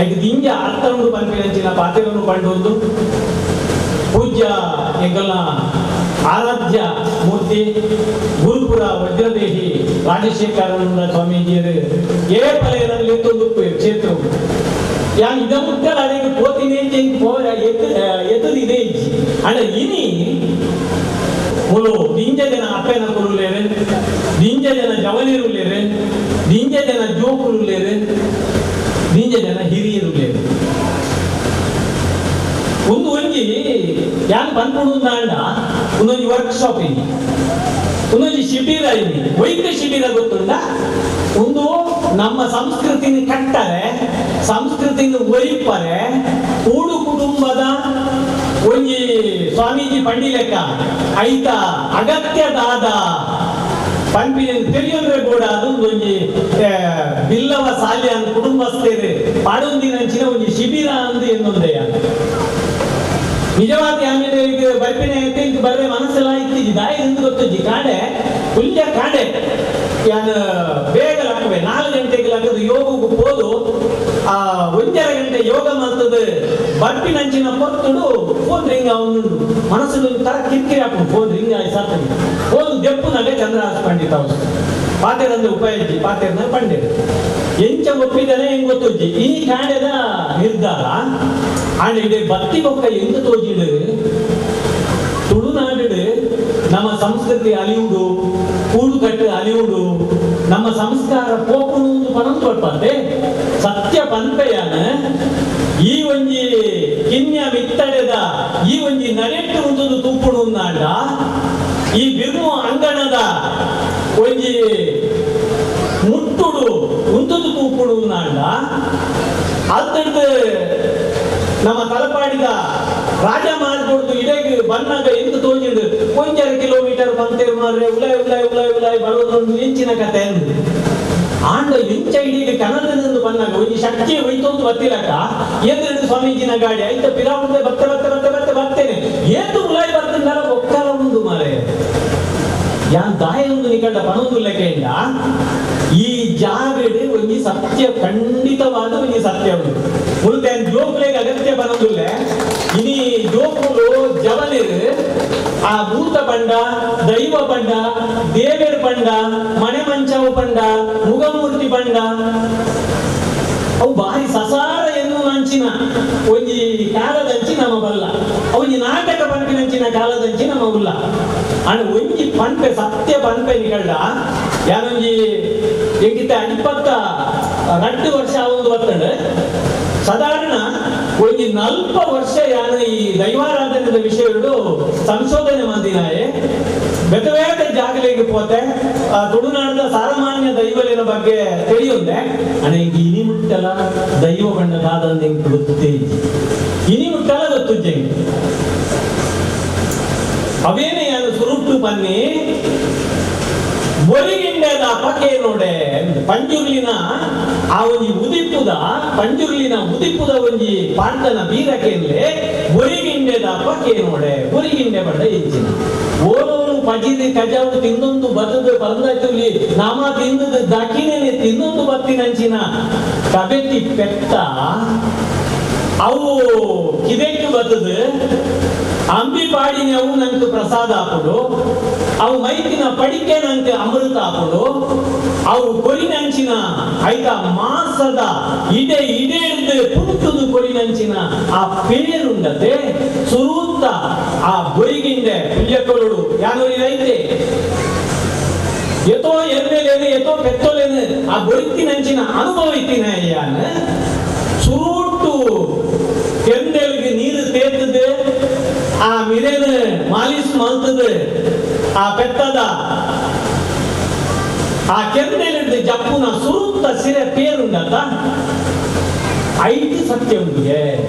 ಐಕ್ ದಿಂಜ ಅರ್ಥ ಉಂಡು ಪನ್ಪಿನಂಚಿನ ಪಾತೆರನ್ನು ಪಂಡೊಂದು ಪೂಜ್ಯ ಎಂಕಲ್ನ ಆರಾಧ್ಯ ಮೂರ್ತಿ ಗುರುಪುರ ವಜ್ರದೇಹಿ ರಾಜಶೇಖರಾನಂದ ಸ್ವಾಮೀಜಿಯರು ಏ ಪಲೆಯಲ್ಲಿ ಎತ್ತೊಂದು ಕ್ಷೇತ್ರ ಯಾನ್ ಇದ ಮುಟ್ಟಲ ಅಡೆಗೆ ಪೋತಿನೇ ಪೋರ ಎತ್ತದಿದೆ ಇಜ್ಜಿ ಅಂಡ ಇನಿ ಮುಲು ದಿಂಜ ಜನ ಅಪ್ಪೆನ ಕುರುಲೇರು ದಿಂಜ ಜನ ಜವನಿರುಲೇರು ದಿಂಜ ಜನ ಜೋಕುರುಲೇರು ದಿಂಜ ಜನ ಹಿರಿಯರುಲೇರು ಒಂದು ಒಂಜಿ ಯಾನ್ ಪನ್ಪುಂಡು ಒಂದೊಂಜಿ ವರ್ಕ್ಶಾಪ್ ಇನಿ ಒಂದೊಂಜಿ ಶಿಬಿರ ಇನಿ ವೈದ್ಯ ಶಿಬಿರ ಗೊತ್ತುಂಡ ಒಂದು ನಮ್ಮ ಸಂಸ್ಕೃತಿನ ಕಟ್ಟರೆ ಸಂಸ್ಕೃತಿನ ಒರಿಪರೆ ಕೂಡು ಕುಟುಂಬದ ಒಂಜಿ ಸ್ವಾಮೀಜಿ ಪಂಡಿಲೆಕ್ಕ ಐತ ಅಗತ್ಯದಾದ ಪಂಪಿನ ತಿಳಿಯೊಂದ್ರೆ ಬೋಡ ಅದು ಒಂಜಿ ಬಿಲ್ಲವ ಸಾಲ್ಯಾನ್ ಕುಟುಂಬಸ್ಥರು ಪಾಡೊಂದಿನಂಚಿನ ಒಂಜಿ ಶಿಬಿರ ಅಂದು ಎನ್ನೊಂದೆಯ ನಿಜವಾದ ಆಮೇಲೆ ಈಗ ಬರ್ಪಿನ ಇಂಕ್ ಬರ್ರೆ ಮನಸ್ಸೆಲ್ಲ ಇತ್ತೀಜಿ ದಾಯಿ ಎಂದು ಗೊತ್ತುಜ್ಜಿ ಕಾಡೆ ಪುಲ್ಯ ಕಾಡೆ ಯಾನ್ ಬೇಗ ಲಕ್ಕವೆ 4 ಗಂಟೆಗೆ ಲಕ್ಕದು ಯೋಗಕ್ಕೆ ಪೋದು ಆ 1.5 ಗಂಟೆ ಯೋಗ ಮಾಡ್ತದೆ ಬರ್ಪಿನಂಚಿನ ಪೊತ್ತುಡು ಫೋನ್ ರಿಂಗ್ ಅವನು ಮನಸ್ಸು ತರ ಕಿರಿಕಿರಿ ಹಾಕು ಫೋನ್ ರಿಂಗ್ ಆಗಿ ಸಾಕು ಫೋನ್ ದೆಪ್ಪು ನಗೆ ಚಂದ್ರಹಾಸ್ ಪಂಡಿತ ಅವರು ಪಾತೆರಂದ್ರೆ ಉಪಯೋಗಿ ಪಾತೆರಂದ್ರೆ ಪಂಡಿತ ಎಂಚ ಒಪ್ಪಿದನೆ ಹೆಂಗ್ ಗೊತ್ತುಜ್ಜಿ ಈ ಕಾಡೆದ ನಿರ್ಧಾರ ಆಂಡ ಇಡೀ ಬತ್ತಿ ಬೊಕ್ಕ ಎಂತ ತೋಜಿಡು ತುಳುನಾಡು ನಮ್ಮ ಸಂಸ್ಕೃತಿ ಅಲಿಯುಡು ಕೂಡುಕಟ್ಟು ಅಲಿಯುಡು ನಮ್ಮ ಸಂಸ್ಕಾರ ಪೋಪುನು ಪಣಂದು ಪಡ್ಪಂತೆ ಸತ್ಯ ಪನ್ಪೆಯಾನ ಈ ಒಂಜಿ ಕಿನ್ಯ ಮಿತ್ತಡೆದ ಈ ಒಂಜಿ ನಡೆಟ್ಟು ಉಂಟು ತೂಪುಡು ನಾಡ ಈ ಬಿರ್ಮು ಅಂಗಣದ ಒಂಜಿ ಮುಟ್ಟುಡು ಉಂಟು ತೂಪುಡು ನಾಡ ಅಲ್ತಡ್ದು ನಮ್ಮ ತಲಪಾಡಿದ ರಾಜ ಮಾರ್ಗೊಡ್ದು ಇಡೆಗೆ ಬನ್ನಾಗ ಎಂತ ತೋಜಿಡು 1.5 ಕಿಲೋಮೀಟರ್ ಬಂತೇರು ಮಾರ್ರೆ ಉಲಾಯ್ ಉಲಾಯ್ ಉಲಾಯ್ ಉಲಾಯ್ ಬರೋದೊಂದು ಎಂಚಿನ ಕತೆ ಅಂದು ಆಂಡ ಎಂಚ ಇಡೀಗ ಕನ್ನಡದಿಂದ ಬಂದಾಗ ಒಂಜಿ ಶಕ್ತಿ ಹೋಯ್ತೊಂದು ಬತ್ತಿಲಕ್ಕ ಎದುರು ಸ್ವಾಮೀಜಿನ ಗಾಡಿ ಆಯ್ತ ಪಿರಾವುಂದೆ ಬತ್ತೆ ಬತ್ತೆ ಬತ್ತೆ ಬತ್ತೆ ಬರ್ತೇನೆ ಏತು ಉಲಾಯ್ ಬರ್ತಂದಲ್ಲ ಒಕ್ಕಲ ಉಂದು ಮಾರೆ ಯಾನ್ ದಾಯ ಒಂದು ನಿಕಟ ಪಣೊಂದು ಲೆಕ್ಕ ಈ ಜಾಗಡ್ ಒಂಜಿ ಸತ್ಯ ಖಂಡಿತವಾದ ಒಂಜಿ ಸತ್ಯ ಉಂಟು ಮುಲ್ತೆ ಜೋಕುಲೆಗ್ ಅಗತ್ಯ ಬರೋದಿಲ್ಲ ಇನಿ ಜೋಕುಲು ಜವನಿರು ಆ ಭೂತ ಪಂಡ ದೈವ ಪಂಡ ದೇವೇರ್ ಪಂಡ ಮನೆ ಮಂಚವು ಪಂಡ ಮುಗಮೂರ್ತಿ ಪಂಡ ಅವು ಬಾರಿ ಸಸಾರ ಎನ್ನುವಂಚಿನ ಒಂಜಿ ಕಾಲದಂಚಿ ನಮ್ಮ ಬಲ್ಲ ಒಂಜಿ ನಾಟಕ ಪನ್ಪಿನಂಚಿನ ಕಾಲದಂಚಿ ನಮ್ಮ ಉಲ್ಲ ಅಂಡ್ ಒಂಜಿ ಪನ್ಪೆ ಸತ್ಯ ಪನ್ಪೆ ನಿಕಳ್ಳ ಯಾನೊಂಜಿ ಎಂಕಿತ 22 ವರ್ಷ ಒಂದು ಬರ್ತಂಡು ಸಾಧಾರಣ ಒಂಜಿ 40 ವರ್ಷ ಯಾನು ಈ ದೈವಾರಾಧನೆದ ವಿಷಯಗಳು ಸಂಶೋಧನೆ ಮಂದಿನಾಯೆ ಬೇತೆ ಬೇತೆ ಜಾಗಲೆಗೆ ಪೋತೆ ತುಳುನಾಡದ ಸಾಮಾನ್ಯ ದೈವಲಿನ ಬಗ್ಗೆ ತಿಳಿಯುಂದೆ ಅಣ್ಣ ಇಂಕ ಇನಿ ಮುಟ್ಟಲ ದೈವ ಬಣ್ಣ ದಾದಂದ ಇಂಕ್ ಗೊತ್ತೇ ಇನಿ ಮುಟ್ಟಲ ಗೊತ್ತುಜ್ಜೆ ಅವೇನೆ ಯಾನು ಸುರುಟ್ಟು ಬನ್ನಿ ಬೊರಿಗಿಂಡದ ಪಕ್ಕೆ ನೋಡೆ ಪಂಜುರ್ಲಿನ ಆ ಒಂಜಿ ಉದಿಪುದ ಪಂಜುರ್ಲಿನ ಉದಿಪುದ ಒಂಜಿ ಪಾಂಡನ ಬೀರಕೇನ್ಲೆ ಬೊರಿಗಿಂಡೆದ ಪಕ್ಕೆ ನೋಡೆ ಬೊರಿಗಿಂಡೆ ಬಣ್ಣ ಎಂಚಿನ ಓಲೋರು ಪಜಿದಿ ಕಜಾವು ತಿಂದೊಂದು ಬತ್ತದ ಪರಂದಾಯ್ತುಲಿ ನಾಮ ತಿಂದದ ದಕಿನೇ ತಿಂದೊಂದು ಬತ್ತಿನಂಚಿನ ಕಬೆತಿ ಪೆತ್ತ ಅವು ಕಿದೆಕ್ಕೆ ಬತ್ತದ ಅಂಬಿ ಪಾಡಿನ ಅವು ನಂಗೆ ಪ್ರಸಾದ ಹಾಪುಡು ಅವು ಮೈತಿನ ಪಡಿಕೆ ನಂಗೆ ಅಮೃತ ಹಾಪುಡು ಅವು ಕೊರಿನಂಚಿನ ಆಯ್ತಾ ಮಾಸದ ಇಡೆ ಇಡೆ ಹಿಡ್ದು ಪುಟ್ಟುದು ಕೊರಿನಂಚಿನ ಆ ಪೇರುಂಡತೆ ಸುರೂತ ಆ ಬೊರಿಗಿಂಡೆ ಪುಲ್ಯಕೊಲುಡು ಯಾನೂರಿ ರೈತೆ ಎತೋ ಎರ್ಮೇಲೇನು ಎತೋ ಪೆತ್ತೋಲೇನು ಆ ಬೊರಿತಿನಂಚಿನ ಅನುಭವ ಇತ್ತಿನ ಯಾನ ಸುರೂಟು ಕೆಂದೆಲ್ಗೆ ನೀರು ತೇತದೆ ಆ ಮಿರೇನ ಮಾಲಿಸ್ ಮಲ್ತದೆ ಆ ಪೆತ್ತದ ಆ ಕೆಂದೆಲಿಡ್ದು ಜಪ್ಪುನ ಸುರುತ್ತ ಸಿರೆ ಪೇರುಂಡತ ಐದು ಸತ್ಯ ಉಂಡಿಗೆ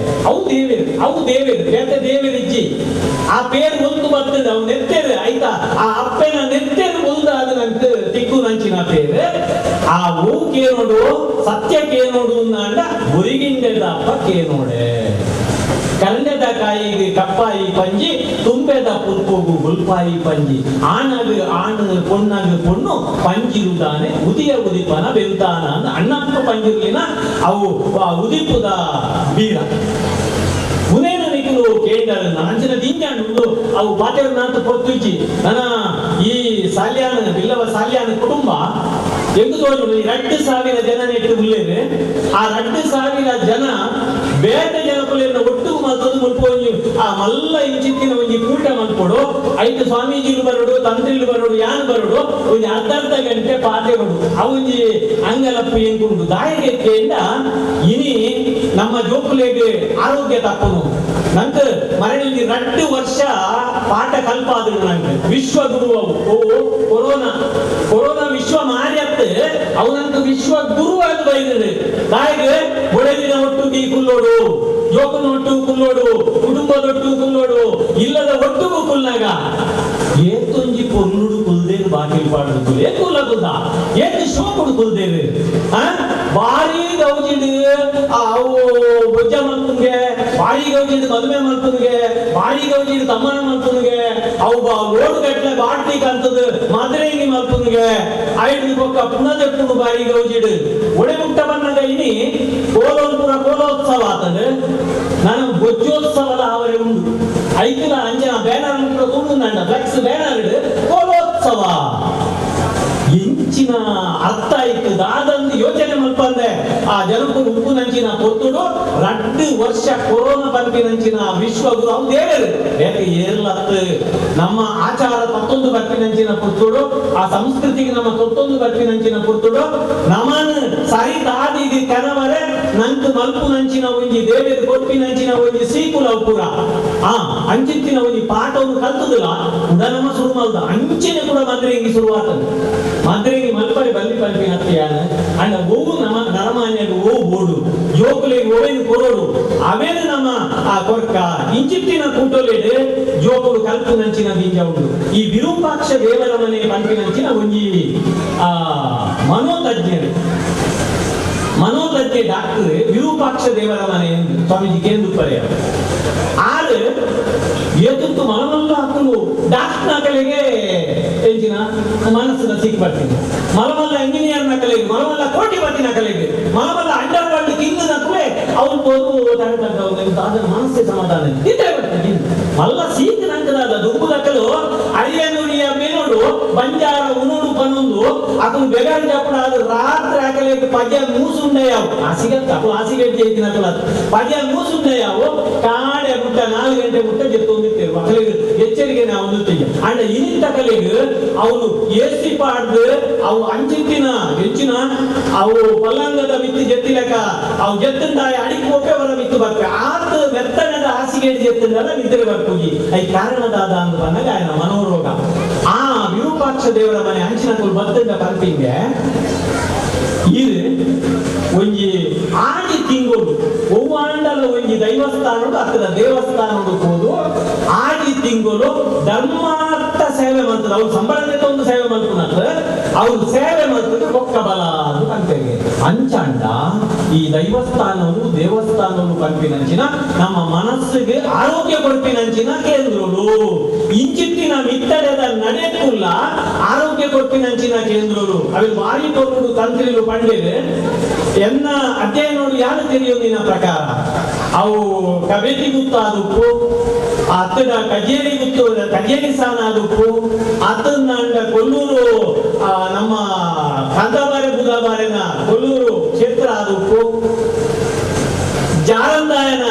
ಅವು ದೇವೇರು ಅವು ದೇವೇರು ಬೇತೆ ದೇವೇರಿಜ್ಜಿ ಆ ಪೇರು ಒಂದು ಬರ್ತದೆ ಅವು ನೆತ್ತೇರು ಆಯ್ತಾ ಆ ಅಪ್ಪೆನ ನೆತ್ತೇರು ಉಲ್ದ ಅದು ನಂಗೆ ತಿಕ್ಕು ನಂಚಿನ ಪೇರು ಆ ಹೂ ಕೇನೋಡು ಸತ್ಯ ಕೇನೋಡು ಅಂಡ ಬುರಿಗಿಂಡೆದ ಅಪ್ಪ ಕೇನೋಡೆ ಕರಂಡೆದ ಕಾಯಿಗೆ ಕಪ್ಪಾಯಿ ಪಂಜಿ ತುಂಬ ತುಂಬೆದ ಪುಲ್ಪೋಗು ಗುಲ್ಪಾಯಿ ಪಂಜಿ ಆಣಗು ಆಣು ಪೊಣ್ಣಗು ಪೊಣ್ಣು ಪಂಜಿರುದಾನೆ ಉದಿಯ ಉದಿಪನ ಬೆಂತಾನ ಅಣ್ಣಪ್ಪ ಪಂಜಿರ್ಲಿನ ಅವು ಉದಿಪುದ ಬೀರ ಉನೇನ ನಿಕಲು ಕೇಂದ್ರ ಅಂಚಿನ ದಿಂಜಾಂಡು ಅವು ಪಾತೆರ್ನಾಂತ ಪೊರ್ತುಜಿ ನನ್ನ ಈ ಸಾಲ್ಯಾನ ಬಿಲ್ಲವ ಸಾಲ್ಯಾನ ಕುಟುಂಬ ಎಂದು ತೋಜುಂಡು 2000 ಜನ ನೆಟ್ಟು ಉಲ್ಲೇರು ಆ 2000 ಜನ ಬೇತೆ ಜನಕುಲೆನ ಒಟ್ಟು ಮಲ್ತದು ಮುಲ್ಪ ಒಂಜಿ ಆ ಮಲ್ಲ ಇಂಚಿತ್ತಿನ ಒಂಜಿ ಕೂಟ ಮಲ್ಪೊಡು ಐತು ಸ್ವಾಮೀಜಿಲು ಬರೋಡು ತಂತ್ರಿಲು ಬರೋಡು ಯಾನ್ ಬರೋಡು ಒಂಜಿ ಅರ್ಧ ಅರ್ಧ ಗಂಟೆ ಪಾತೆರೊಡು ಅವು ಒಂಜಿ ಅಂಗಲಪ್ಪು ಎಂಕುಂಡು ದಾಯಿಗೆ ಕೇಂಡ ಇನಿ ನಮ್ಮ ಜೋಕುಲೆಗೆ ಆರೋಗ್ಯ ತಪ್ಪನು ನಂಗೆ ಮರಳಿ 2 ವರ್ಷ ಪಾಠ ಕಲ್ಪಾದ್ರು ನಂಗೆ ವಿಶ್ವಗುರು ಅವು ಕೊರೋನಾ ಕೊರೋನಾ ವಿಶ್ವ ಮಾರ್ಯತ್ತೆ ಅವು ನಂಗೆ ವಿಶ್ವ ಗುರು ಅದು ಬೈದಿದೆ ತಾಯಿಗೆ ಒಡೆದಿನ ಒಟ್ಟುಗೆ ಕುಲ್ಲೋಡು ಜೋಕನ ಒಟ್ಟು ಕುಲ್ಲೋಡು ಕುಟುಂಬದೊಟ್ಟು ಕುಲ್ಲೋಡು ಇಲ್ಲದ ಒಟ್ಟುಗೂ ಕುಲ್ನಾಗ ಏತೊಂಜಿ ಪೊರ್ಲುಡು ಕುಲ್ದೇರು ಬಾಕಿಲ್ ಪಾಡುದು ಏಕುಲ್ಲ ಕುಲ್ದ ಏತು ಶೋಕುಡು ಕುಲ್ದೇರು ಆ ಭಾರಿ ಗೌಜಿಡು ಅವು ಬೊಜ್ಜ ಮಲ್ಪುನ್ಗೆ ಭಾರಿ ಗೌಜಿಡು ಮದುವೆ ಮಲ್ಪುನ್ಗೆ ಭಾರಿ ಗೌಜಿಡು ತಮ್ಮನ ಮಲ್ಪುನ್ಗೆ ಅವು ಲೋಡು ಗಟ್ಟಲೆ ಬಾಟ್ಲಿ ಕಂತದ್ದು ಮದುರೆಂಗಿ ಮಲ್ಪುನ್ಗೆ ಐದು ಬೊಕ್ಕ ಪುನದೆಪ್ಪುನು ಭಾರಿ ಗೌಜಿಡು ಒಡೆ ಮುಟ್ಟ ಬನ್ನಗ ಇನಿ ಕೋಲೋನ್ಪುರ ಕೋಲೋತ್ಸವ ಆತದು ನಾನು ಬೊಜ್ಜೋತ್ಸವದ ಅವರೇ ಉಂಡು ಐತಿನ ಅಂಜನ ಬ್ಯಾನರ್ ಮುಟ್ಟ ತೂಂಡು ಫ್ಲೆಕ್ಸ್ ಬ್ಯಾನರ್ ಕೋಲೋತ್ಸವ ಇಂಚಿನ ಅರ್ಥ ಆಯ್ತು ದಾದಂದು ಯೋಚನೆ ಮಲ್ಪಂದೆ ಆ ಜನಕ್ಕೂ ಉಪ್ಪು ನಂಚಿನ ಪೊತ್ತುಡು 2 ವರ್ಷ ಕೊರೋನಾ ಬರ್ಪಿನಂಚಿನ ವಿಶ್ವಗುರು ಅವು ದೇವರು ಬೇಕೆ ಏರ್ಲತ್ತು ನಮ್ಮ ಆಚಾರ ತತ್ತೊಂದು ಬರ್ಪಿನಂಚಿನ ಪುರ್ತುಡು ಆ ಸಂಸ್ಕೃತಿಗೆ ನಮ್ಮ ತೊತ್ತೊಂದು ಬರ್ಪಿನಂಚಿನ ಪುರ್ತುಡು ನಮನ್ ಸರಿ ತಾದಿಗೆ ಕನವರೆ ನಂತು ಮಲ್ಪು ನಂಚಿನ ಒಂಜಿ ದೇವರು ಕೊಪ್ಪಿನಂಚಿನ ಒಂಜಿ ಸೀಕುಲ ಪೂರ ಆ ಅಂಚಿತ್ತಿನ ಒಂಜಿ ಪಾಠವನ್ನು ಕಲ್ತುದಿಲ್ಲ ಉಡನಮ ಶುರು ಮಲ್ದ ಅಂಚಿನ ಕೂಡ ಮದ್ರೆಂಗಿ ಶುರುವಾತದು ಮದ್ರೆಂಗಿ ಮಲ್ಪರೆ ಬಲ್ಲಿ ಪಲ್ಪಿ ಹತ್ತಿಯಾನ ಅಂಡ ಓವು ನಮ್ಮ ನರಮಾನ್ಯಗ ಓ ಬೋಡು ಜೋಕುಲೆಗೆ ಓವೇನು ಕೊರೋಡು ಅವೇನು ನಮ್ಮ ಆ ಕೊರ್ಕ ಇಂಚಿತ್ತಿನ ಕೂಟೊಲೆಡ್ ಜೋಕುಲು ಕಲ್ಪು ನಂಚಿನ ಬೀಜ ಉಂಡು ಈ ವಿರೂಪಾಕ್ಷ ದೇವರ ಮನೆ ಪಂಪಿನಂಚಿನ ಒಂಜಿ ಆ ಮನೋತಜ್ಞರು ಮನೋತಜ್ಞ ಡಾಕ್ಟರ್ ವಿರೂಪಾಕ್ಷ ದೇವರ ಮನೆ ಸ್ವಾಮೀಜಿ ಕೇಂದ್ರ ಆರು ಏತುತ್ತು ಮನಮಲ್ಲ ಹಾಕಲು ಡಾಕ್ಟರ್ ನಕಲಿಗೆ ಎಂಜಿನ ಮನಸ್ಸಿನ ಸಿಕ್ಕಿ ಬರ್ತೀನಿ ಮಲಮಲ್ಲ ಇಂಜಿನಿಯರ್ ನಕಲಿಗೆ ಮಲಮಲ್ಲ ಕೋಟಿಪತಿ ನಕಲಿಗೆ ಮಲಮಲ್ಲ ಅಂಡರ್ ವರ್ಲ್ಡ್ ಕಿಂಗ್ ನಕಲೆ ಅವ್ರು ಹೋದು ಅದನ್ನ ಮನಸ್ಸೇ ಸಮಾಧಾನ ಇದ್ರೆ ಬರ್ತೀನಿ ಮಲ್ಲ ಸೀಕ್ ನಂಕದಾದ ದುಂಬು ನಕಲು ಅರಿಯನುರಿಯ ಮೇನೋಡು ಬಂಜಾರ ಉನುಡು ಪನ್ನೊಂದು ಅಕಲು ಬೆಗಾರ್ ಜಪ್ಪಡ ಅದು ರಾತ್ರಿ ಹಾಕಲಿಕ್ಕೆ ಪದ್ಯ ಮೂಸುಂಡೆಯಾವು ಆಸಿಗೆ ಅಕಲು ಆಸಿಗೆ ಜೈತಿನ ಪದ್ಯ ಮೂಸುಂಡೆಯಾವು ಕಾಡೆ ಮುಟ್ಟ 4 ಗಂಟೆ ಮುಟ್ಟ ಜೆತ್ತೊಂದಿತ್ತೇವೆ ಮಕ್ಕಳಿಗೆ ಎಚ್ಚರಿಕೆ ನಾವು ಹೊಂದುತ್ತೀವಿ ಅಂಡ ಇನಿತ ಕಲೆಗೆ ಅವನು ಎಸಿ ಪಾಡ್ದು ಅವು ಅಂಚಿತ್ತಿನ ಹೆಚ್ಚಿನ ಅವು ಪಲ್ಲಂಗದ ಮಿತ್ತು ಜೆತ್ತಿಲಕ ಅವು ಜೆತ್ತಂದಾಯ ಅಡಿಗೆ ಒಪ್ಪೆವರ ಮಿತ್ತು ಬರ್ಪೆ ಆತ ಮೆತ್ತನದ ಹಾಸಿಗೆ ಜೆತ್ತಂದಲ್ಲ ನಿದ್ರೆ ಬರ್ಪುಗಿ I ಕಾರಣದಾದ ಅಂದು ಬಂದಾಗ ఆయన ಮನೋರೋಗ ಆ ವಿರೂಪಾಕ್ಷ ದೇವರ ಮನೆ ಅಂಚಿನ ಕುಲ್ ಬತ್ತಂದ ಪಂಪಿಂಗೆ ಇದು ಒಂಜಿ ಆಜಿ ತಿಂಗಳು ಒವ್ವಾಂಡಲ ಒಂಜಿ ದೈವಸ್ಥಾನಡು ಅಕ್ಕದ ದೇವಸ್ಥಾನಡು ಹೋದು ಆಜಿ ತಿಂಗಳು ಧರ್ಮಾರ್ಥ ಸೇವೆ ಮಾಡ್ತದೆ ಅವ್ರು ಸಂಬಳನೆ ಒಂದು ಸೇವೆ ಮಾಡ್ಕೊಂಡ್ರೆ ಅವ್ರು ಸೇವೆ ಮಾಡ್ತದೆ ಬೊಕ್ಕ ಬಲ ಅಂತ ಅಂತೇಳಿ ಅಂಚಾಂಡ ಈ ದೈವಸ್ಥಾನವು ದೇವಸ್ಥಾನವು ಪಂಪಿನಂಚಿನ ನಮ್ಮ ಮನಸ್ಸಿಗೆ ಆರೋಗ್ಯ ಕೊಡ್ಪಿನಂಚಿನ ಕೇಂದ್ರಗಳು ಇಂಚಿತ್ತಿನ ಮಿತ್ತಡೆದ ನಡೆಕುಲ್ಲ ಆರೋಗ್ಯ ಕೊಡ್ಪಿನಂಚಿನ ಕೇಂದ್ರಗಳು ಅవి ಭಾರಿ ಕೊಟ್ಟು ತಂತ್ರಿಲು ಪಂಡಿರು ಎನ್ನ ಅಧ್ಯಯನ ಯಾರು ತಿಳಿಯೋ ನಿನ್ನ ಪ್ರಕಾರ ಅವು ಕಬೇತಿ ಗುತ್ತಾದುಪ್ಪು ಅತ್ತದ ಕಜೇರಿ ಗುತ್ತು ಕಜೇರಿ ಸಾನಾದುಪ್ಪು ಅತ್ತಂದ ಕೊಲ್ಲೂರು ನಮ್ಮ ಕಾಂತಾಬಾರೆ ಬುಧಾಬಾರೆನ ಕೊಲ್ಲೂರು ಕ್ಷೇತ್ರ ಆದುಪ್ಪು ಜಾರಂದಾಯನ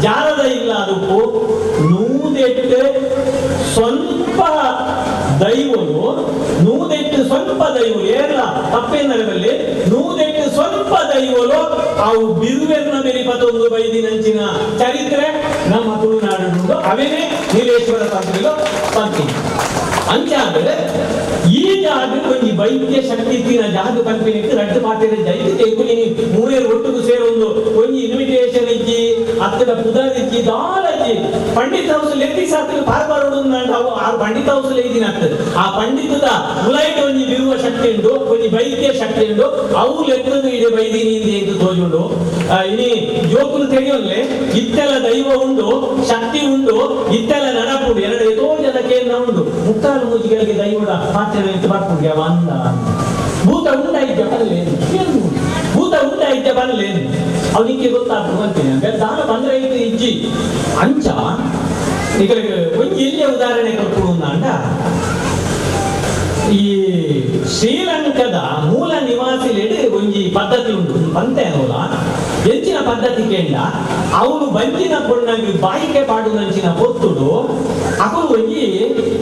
ಜಾರದ ಇಲ್ಲ ಅದಕ್ಕೂ ನೂದೆಟ್ಟು ಸ್ವಲ್ಪ ದೈವನು ನೂದೆಟ್ಟು ಸ್ವಲ್ಪ ದೈವ ಏರ್ಲ ತಪ್ಪೇನರಲ್ಲಿ ನೂದೆಟ್ಟು ಸ್ವಲ್ಪ ದೈವಲು ಅವು ಬಿರುವೆರ್ನ ಬೆರಿಪತ್ತೊಂದು ಬೈದಿನಂಚಿನ ಚರಿತ್ರೆ ನಮ್ಮ ತುಳುನಾಡು ಅವೇನೆ ನೀಲೇಶ್ವರ ತಂತ್ರಿಲು ಪಂಕ್ತಿ ಅಂಚಾದ್ರೆ ಈ ಜಾಗ ಒಂಜಿ ವೈದ್ಯ ಶಕ್ತಿ ಇತ್ತಿನ ಜಾಗ ಪನ್ಪಿನಿಕ್ ರಡ್ಡ್ ಪಾತೆರ ಜೈತೆ ತೆಂಕುಲಿನಿ ಮೂರೇರು ಒಟ್ಟುಗು ಸೇರೊಂದು ಒಂಜಿ ಇನ್ವಿಟೇಷನ್ ಇಜ್ಜಿ ಅತ್ತಡ ಪುದರ್ ಇಜ್ಜಿ ದಾಲ ಇಜ್ಜಿ ಪಂಡಿತ ಹೌಸ್ ಲೆತ್ತಿ ಸಾತ್ರಿ ಪಾರ್ಬಾರೋಡು ಅವು ಆ ಪಂಡಿತ ಹೌಸ್ ಲೇದಿನ ಆಗ್ತದೆ ಆ ಪಂಡಿತದ ಉಲೈಟ್ ಒಂಜಿ ಬಿರುವ ಶಕ್ತಿ ಉಂಡು ಒಂಜಿ ವೈದ್ಯ ಶಕ್ತಿ ಉಂಡು ಅವು ಲೆಕ್ಕದು ಇಡೆ ಬೈದಿನಿ ಎಂದು ತೋಜುಂಡು ಇನಿ ಜೋಕುಲು ತೆಗೆಯೊಲ್ಲೆ ಇತ್ತೆಲ್ಲ ದೈವ ಉಂಡು ಶಕ್ತಿ ಉಂಡು ಇತ್ತೆಲ್ಲ ನಡಪುಂಡು ಎರಡು ಉಂಡು ಮುಕ್ಕಾಲು ಮೂಜಿಗಳಿಗೆ ದೈವದ ಪಾತ್ರೆ ಬರ್ಪುಂಡು ಅಂದ ಭೂತ ಉಂಡಾಯಿದ್ಯ ಬಲ್ಲೇನು ಭೂತ ಉಂಡಾಯಿದ್ಯ ಬಲ್ಲೇನು ಅವನಿಗೆ ಗೊತ್ತಾಗ್ತದೆ ಅಂತೀನಿ ದಾನ ಬಂದ್ರೆ ಇದು ಇಜ್ಜಿ ಅಂಚ ಈಗ ಒಂಜಿ ಎಲ್ಲಿಯ ಉದಾಹರಣೆ ಕೊಡ್ಕೊಡು ಅಂಡ ಈ ಶ್ರೀಲಂಕಾದ ಮೂಲ ನಿವಾಸಿಲೆಡು ಒಂಜಿ ಪದ್ಧತಿ ಉಂಟು ಪಂತೆ ಅನ್ನೋಲ್ಲ ಹೆಚ್ಚಿನ ಪದ್ಧತಿ ಕೇಂದ್ರ ಅವನು ಬಂಜಿನ ಪೊಣ್ಣಗೆ ಬಾಯಿಕೆ ಪಾಡುನಂಚಿನ ಪೊತ್ತುಡು ಅಕುಲು ಒಂಜಿ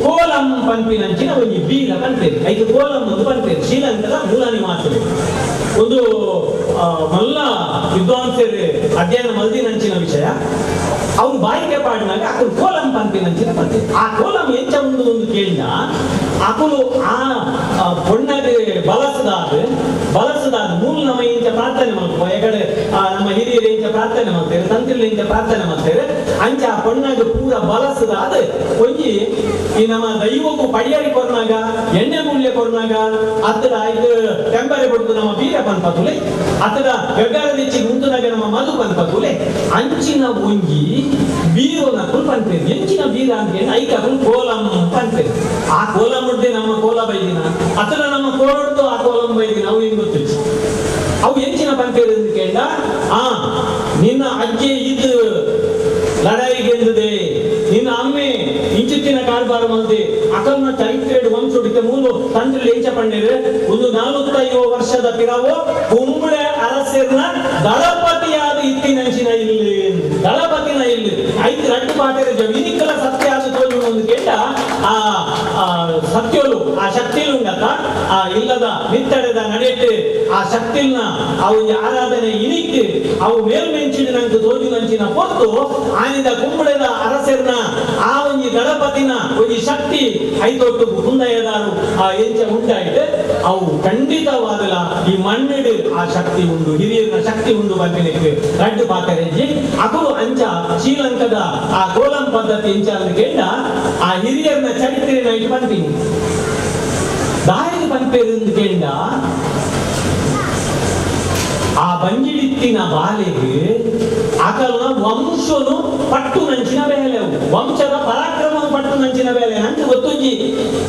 ಕೋಲಂ ಪನ್ಪಿನಂಚಿನ ಒಂಜಿ ಬೀರ ಪನ್ಪೇರು ಐದು ಕೋಲಂ ಒಂದು ಪನ್ಪೇರು ಶ್ರೀಲಂಕಾದ ಮೂಲ ನಿವಾಸಿಲೆ ಒಂದು ಮಲ್ಲ ವಿದ್ವಾಂಸರು ಅಧ್ಯಯನ ಮಲ್ದಿನಂಚಿನ ವಿಷಯ ಅವನು ಬಾಯಿಗೆ ಪಾಡಿನಾಗ ಅಕುಲು ಕೋಲಂ ಪನ್ಪಿನಂಚಿನ ಪದ್ಧತಿ ಆ ಕೋಲಂ ಎಂಚ ಉಂಡು ಒಂದು ಕೇಳಿದ ಅಕುಲು ಆ ಪೊಣ್ಣಗೆ ಬಲಸದಾದ ಬಲಸದಾದ ಮೂಲ ನಮ್ಮ ಇಂಚ ಪ್ರಾರ್ಥನೆ ಮಾಡ್ಕೊ ಎಕಡೆ ನಮ್ಮ ಹಿರಿಯರು ಇಂಚ ಪ್ರಾರ್ಥನೆ ಮಾಡ್ತೇವೆ ತಂತ್ರಿಲು ಇಂಚ ಪ್ರಾರ್ಥನೆ ಮಾಡ್ತೇವೆ ಅಂಚ ಆ ಪೊಣ್ಣಗೆ ಪೂರ ಬಲಸದಾದ ಒಂಜಿ ಈ ನಮ್ಮ ದೈವಕ್ಕೂ ಪಡಿಯರಿ ಕೊರ್ನಾಗ ಎಣ್ಣೆ ಮೂಲ್ಯ ಕೊರ್ನಾಗ ಅತ್ತಡ ಇದು ಟೆಂಪರೆ ಕೊಡ್ತು ನಮ್ಮ ಬೀರ ಪನ್ಪತುಲೆ ಅತ್ತಡ ಗಗ್ಗಾರದಿಚ್ಚಿ ಉಂಟುನಾಗ ನಮ್ಮ ಮಧು ಪನ್ಪತುಲೆ ಅಂಚಿನ ಒಂಜಿ ಬೀರೋನ ಕುಲ್ ಪನ್ಪೇರು ಎಂಚಿನ ಬೀರ ಅಂತ ಹೇಳಿ ಐಕ ಕೋಲಂ ಪನ್ಪೇರು ಆ ಕೋಲಂ ಉಡ್ದೆ ನಮ್ಮ ಕೋಲ ಬೈದಿನ ಅತ್ತಡ ನಮ್ಮ ಕೋಲೊಡ್ದು ಆ ಕೋಲಂ ಬೈದಿನ ಅವು ಹೆಂಗ್ ಗೊತ್ತಿತ್ತು ಅವು ಎಂಚಿನ ಪನ್ಪೇರು ಅಂತ ಕೇಳ ಆ ನಿನ್ನ ಅಜ್ಜಿ ಇದು ಲಡಾಯಿ ಗೆಂದಿದೆ ನಿನ್ನ ಅಮ್ಮೆ ಇಂಚಿತ್ತಿನ ಕಾರ್ಬಾರ ಮಲ್ದೆ ಅಕಲ್ನ ಚರಿತ್ರೆಡು ವಂಶುಡಿಕೆ ಮೂಲು ತಂತ್ರಿ ಎಂಚ ಪಂಡಿರು ಒಂದು 450 ವರ್ಷದ ಪಿರವು ಕುಂಬಳೆ ಅರಸರ್ನ ದಳಪತಿಯಾದ ಇತ್ತಿನಂಚಿನ ಇಲ್ಲಿ ದಳಪತಿನ ಇಲ್ಲಿ ಐದು ರಡ್ಡು ಪಾಟೆರ ಜಮೀನಿಕಲ ಸತ್ಯ ಆದ ತೋಜು ಒಂದು ಕೇಂದ್ರ ಆ ಸತ್ಯಲು ಆ ಶಕ್ತಿಲು ಉಂಡತ್ತ ಆ ಇಲ್ಲದ ಮಿತ್ತಡೆದ ನಡೆಟ್ಟು ಆ ಶಕ್ತಿಲ್ನ ಆ ಒಂದು ಆರಾಧನೆ ಇನಿಕ್ ಅವು ಮೇಲ್ಮೆಂಚಿನ ನಂಗೆ ತೋಜು ನಂಚಿನ ಪೊತ್ತು ಆನಿದ ಕುಂಬಳೆದ ಅರಸರ್ನ ಆ ಒಂಜಿ ದಳಪತಿನ ಒಂಜಿ ಶಕ್ತಿ ಐತೊಟ್ಟು ಕುಂದಯದಾರು ಆ ಎಂಚ ಉಂಟಾಯಿತು ಅವು ಖಂಡಿತವಾದಲ ಈ ಮಣ್ಣಿಡು ಆ ಶಕ್ತಿ ಉಂಡು ಹಿರಿಯರ ಶಕ್ತಿ ಉಂಡು ಬರ್ಪಿನಕ್ಕೆ ರಡ್ಡು ಪಾತರೆಂಜಿ ಅಕುಲು ಅಂಚ ಶ್ರೀಲಂಕಾದ ಆ ಕೋಲಂ ಪದ್ಧತಿ ಎಂಚ ಅಂತ ಕೇಂದ್ರ ಆ ಹಿರಿಯರನ್ನ ಚರಿತ್ರೆ ನೈಟ್ ಪಂಪಿನಿ ದಾಯಿಗೆ ಪಂಪೇರು ಅಂತ ಕೇಂದ್ರ ಆ ಬಂಜಿಡಿತ್ತಿನ ಬಾಲೆಗೆ ಅಕಲ್ನ ವಂಶನು ಪಟ್ಟು ನಂಚಿನ ಬೇಲೆ ವಂಶದ ಪರಾಕ್ರಮ ಪಟ್ಟು ನಂಚಿನ ಬೇಲೆ ನಂಗೆ ಗೊತ್ತುಂಜಿ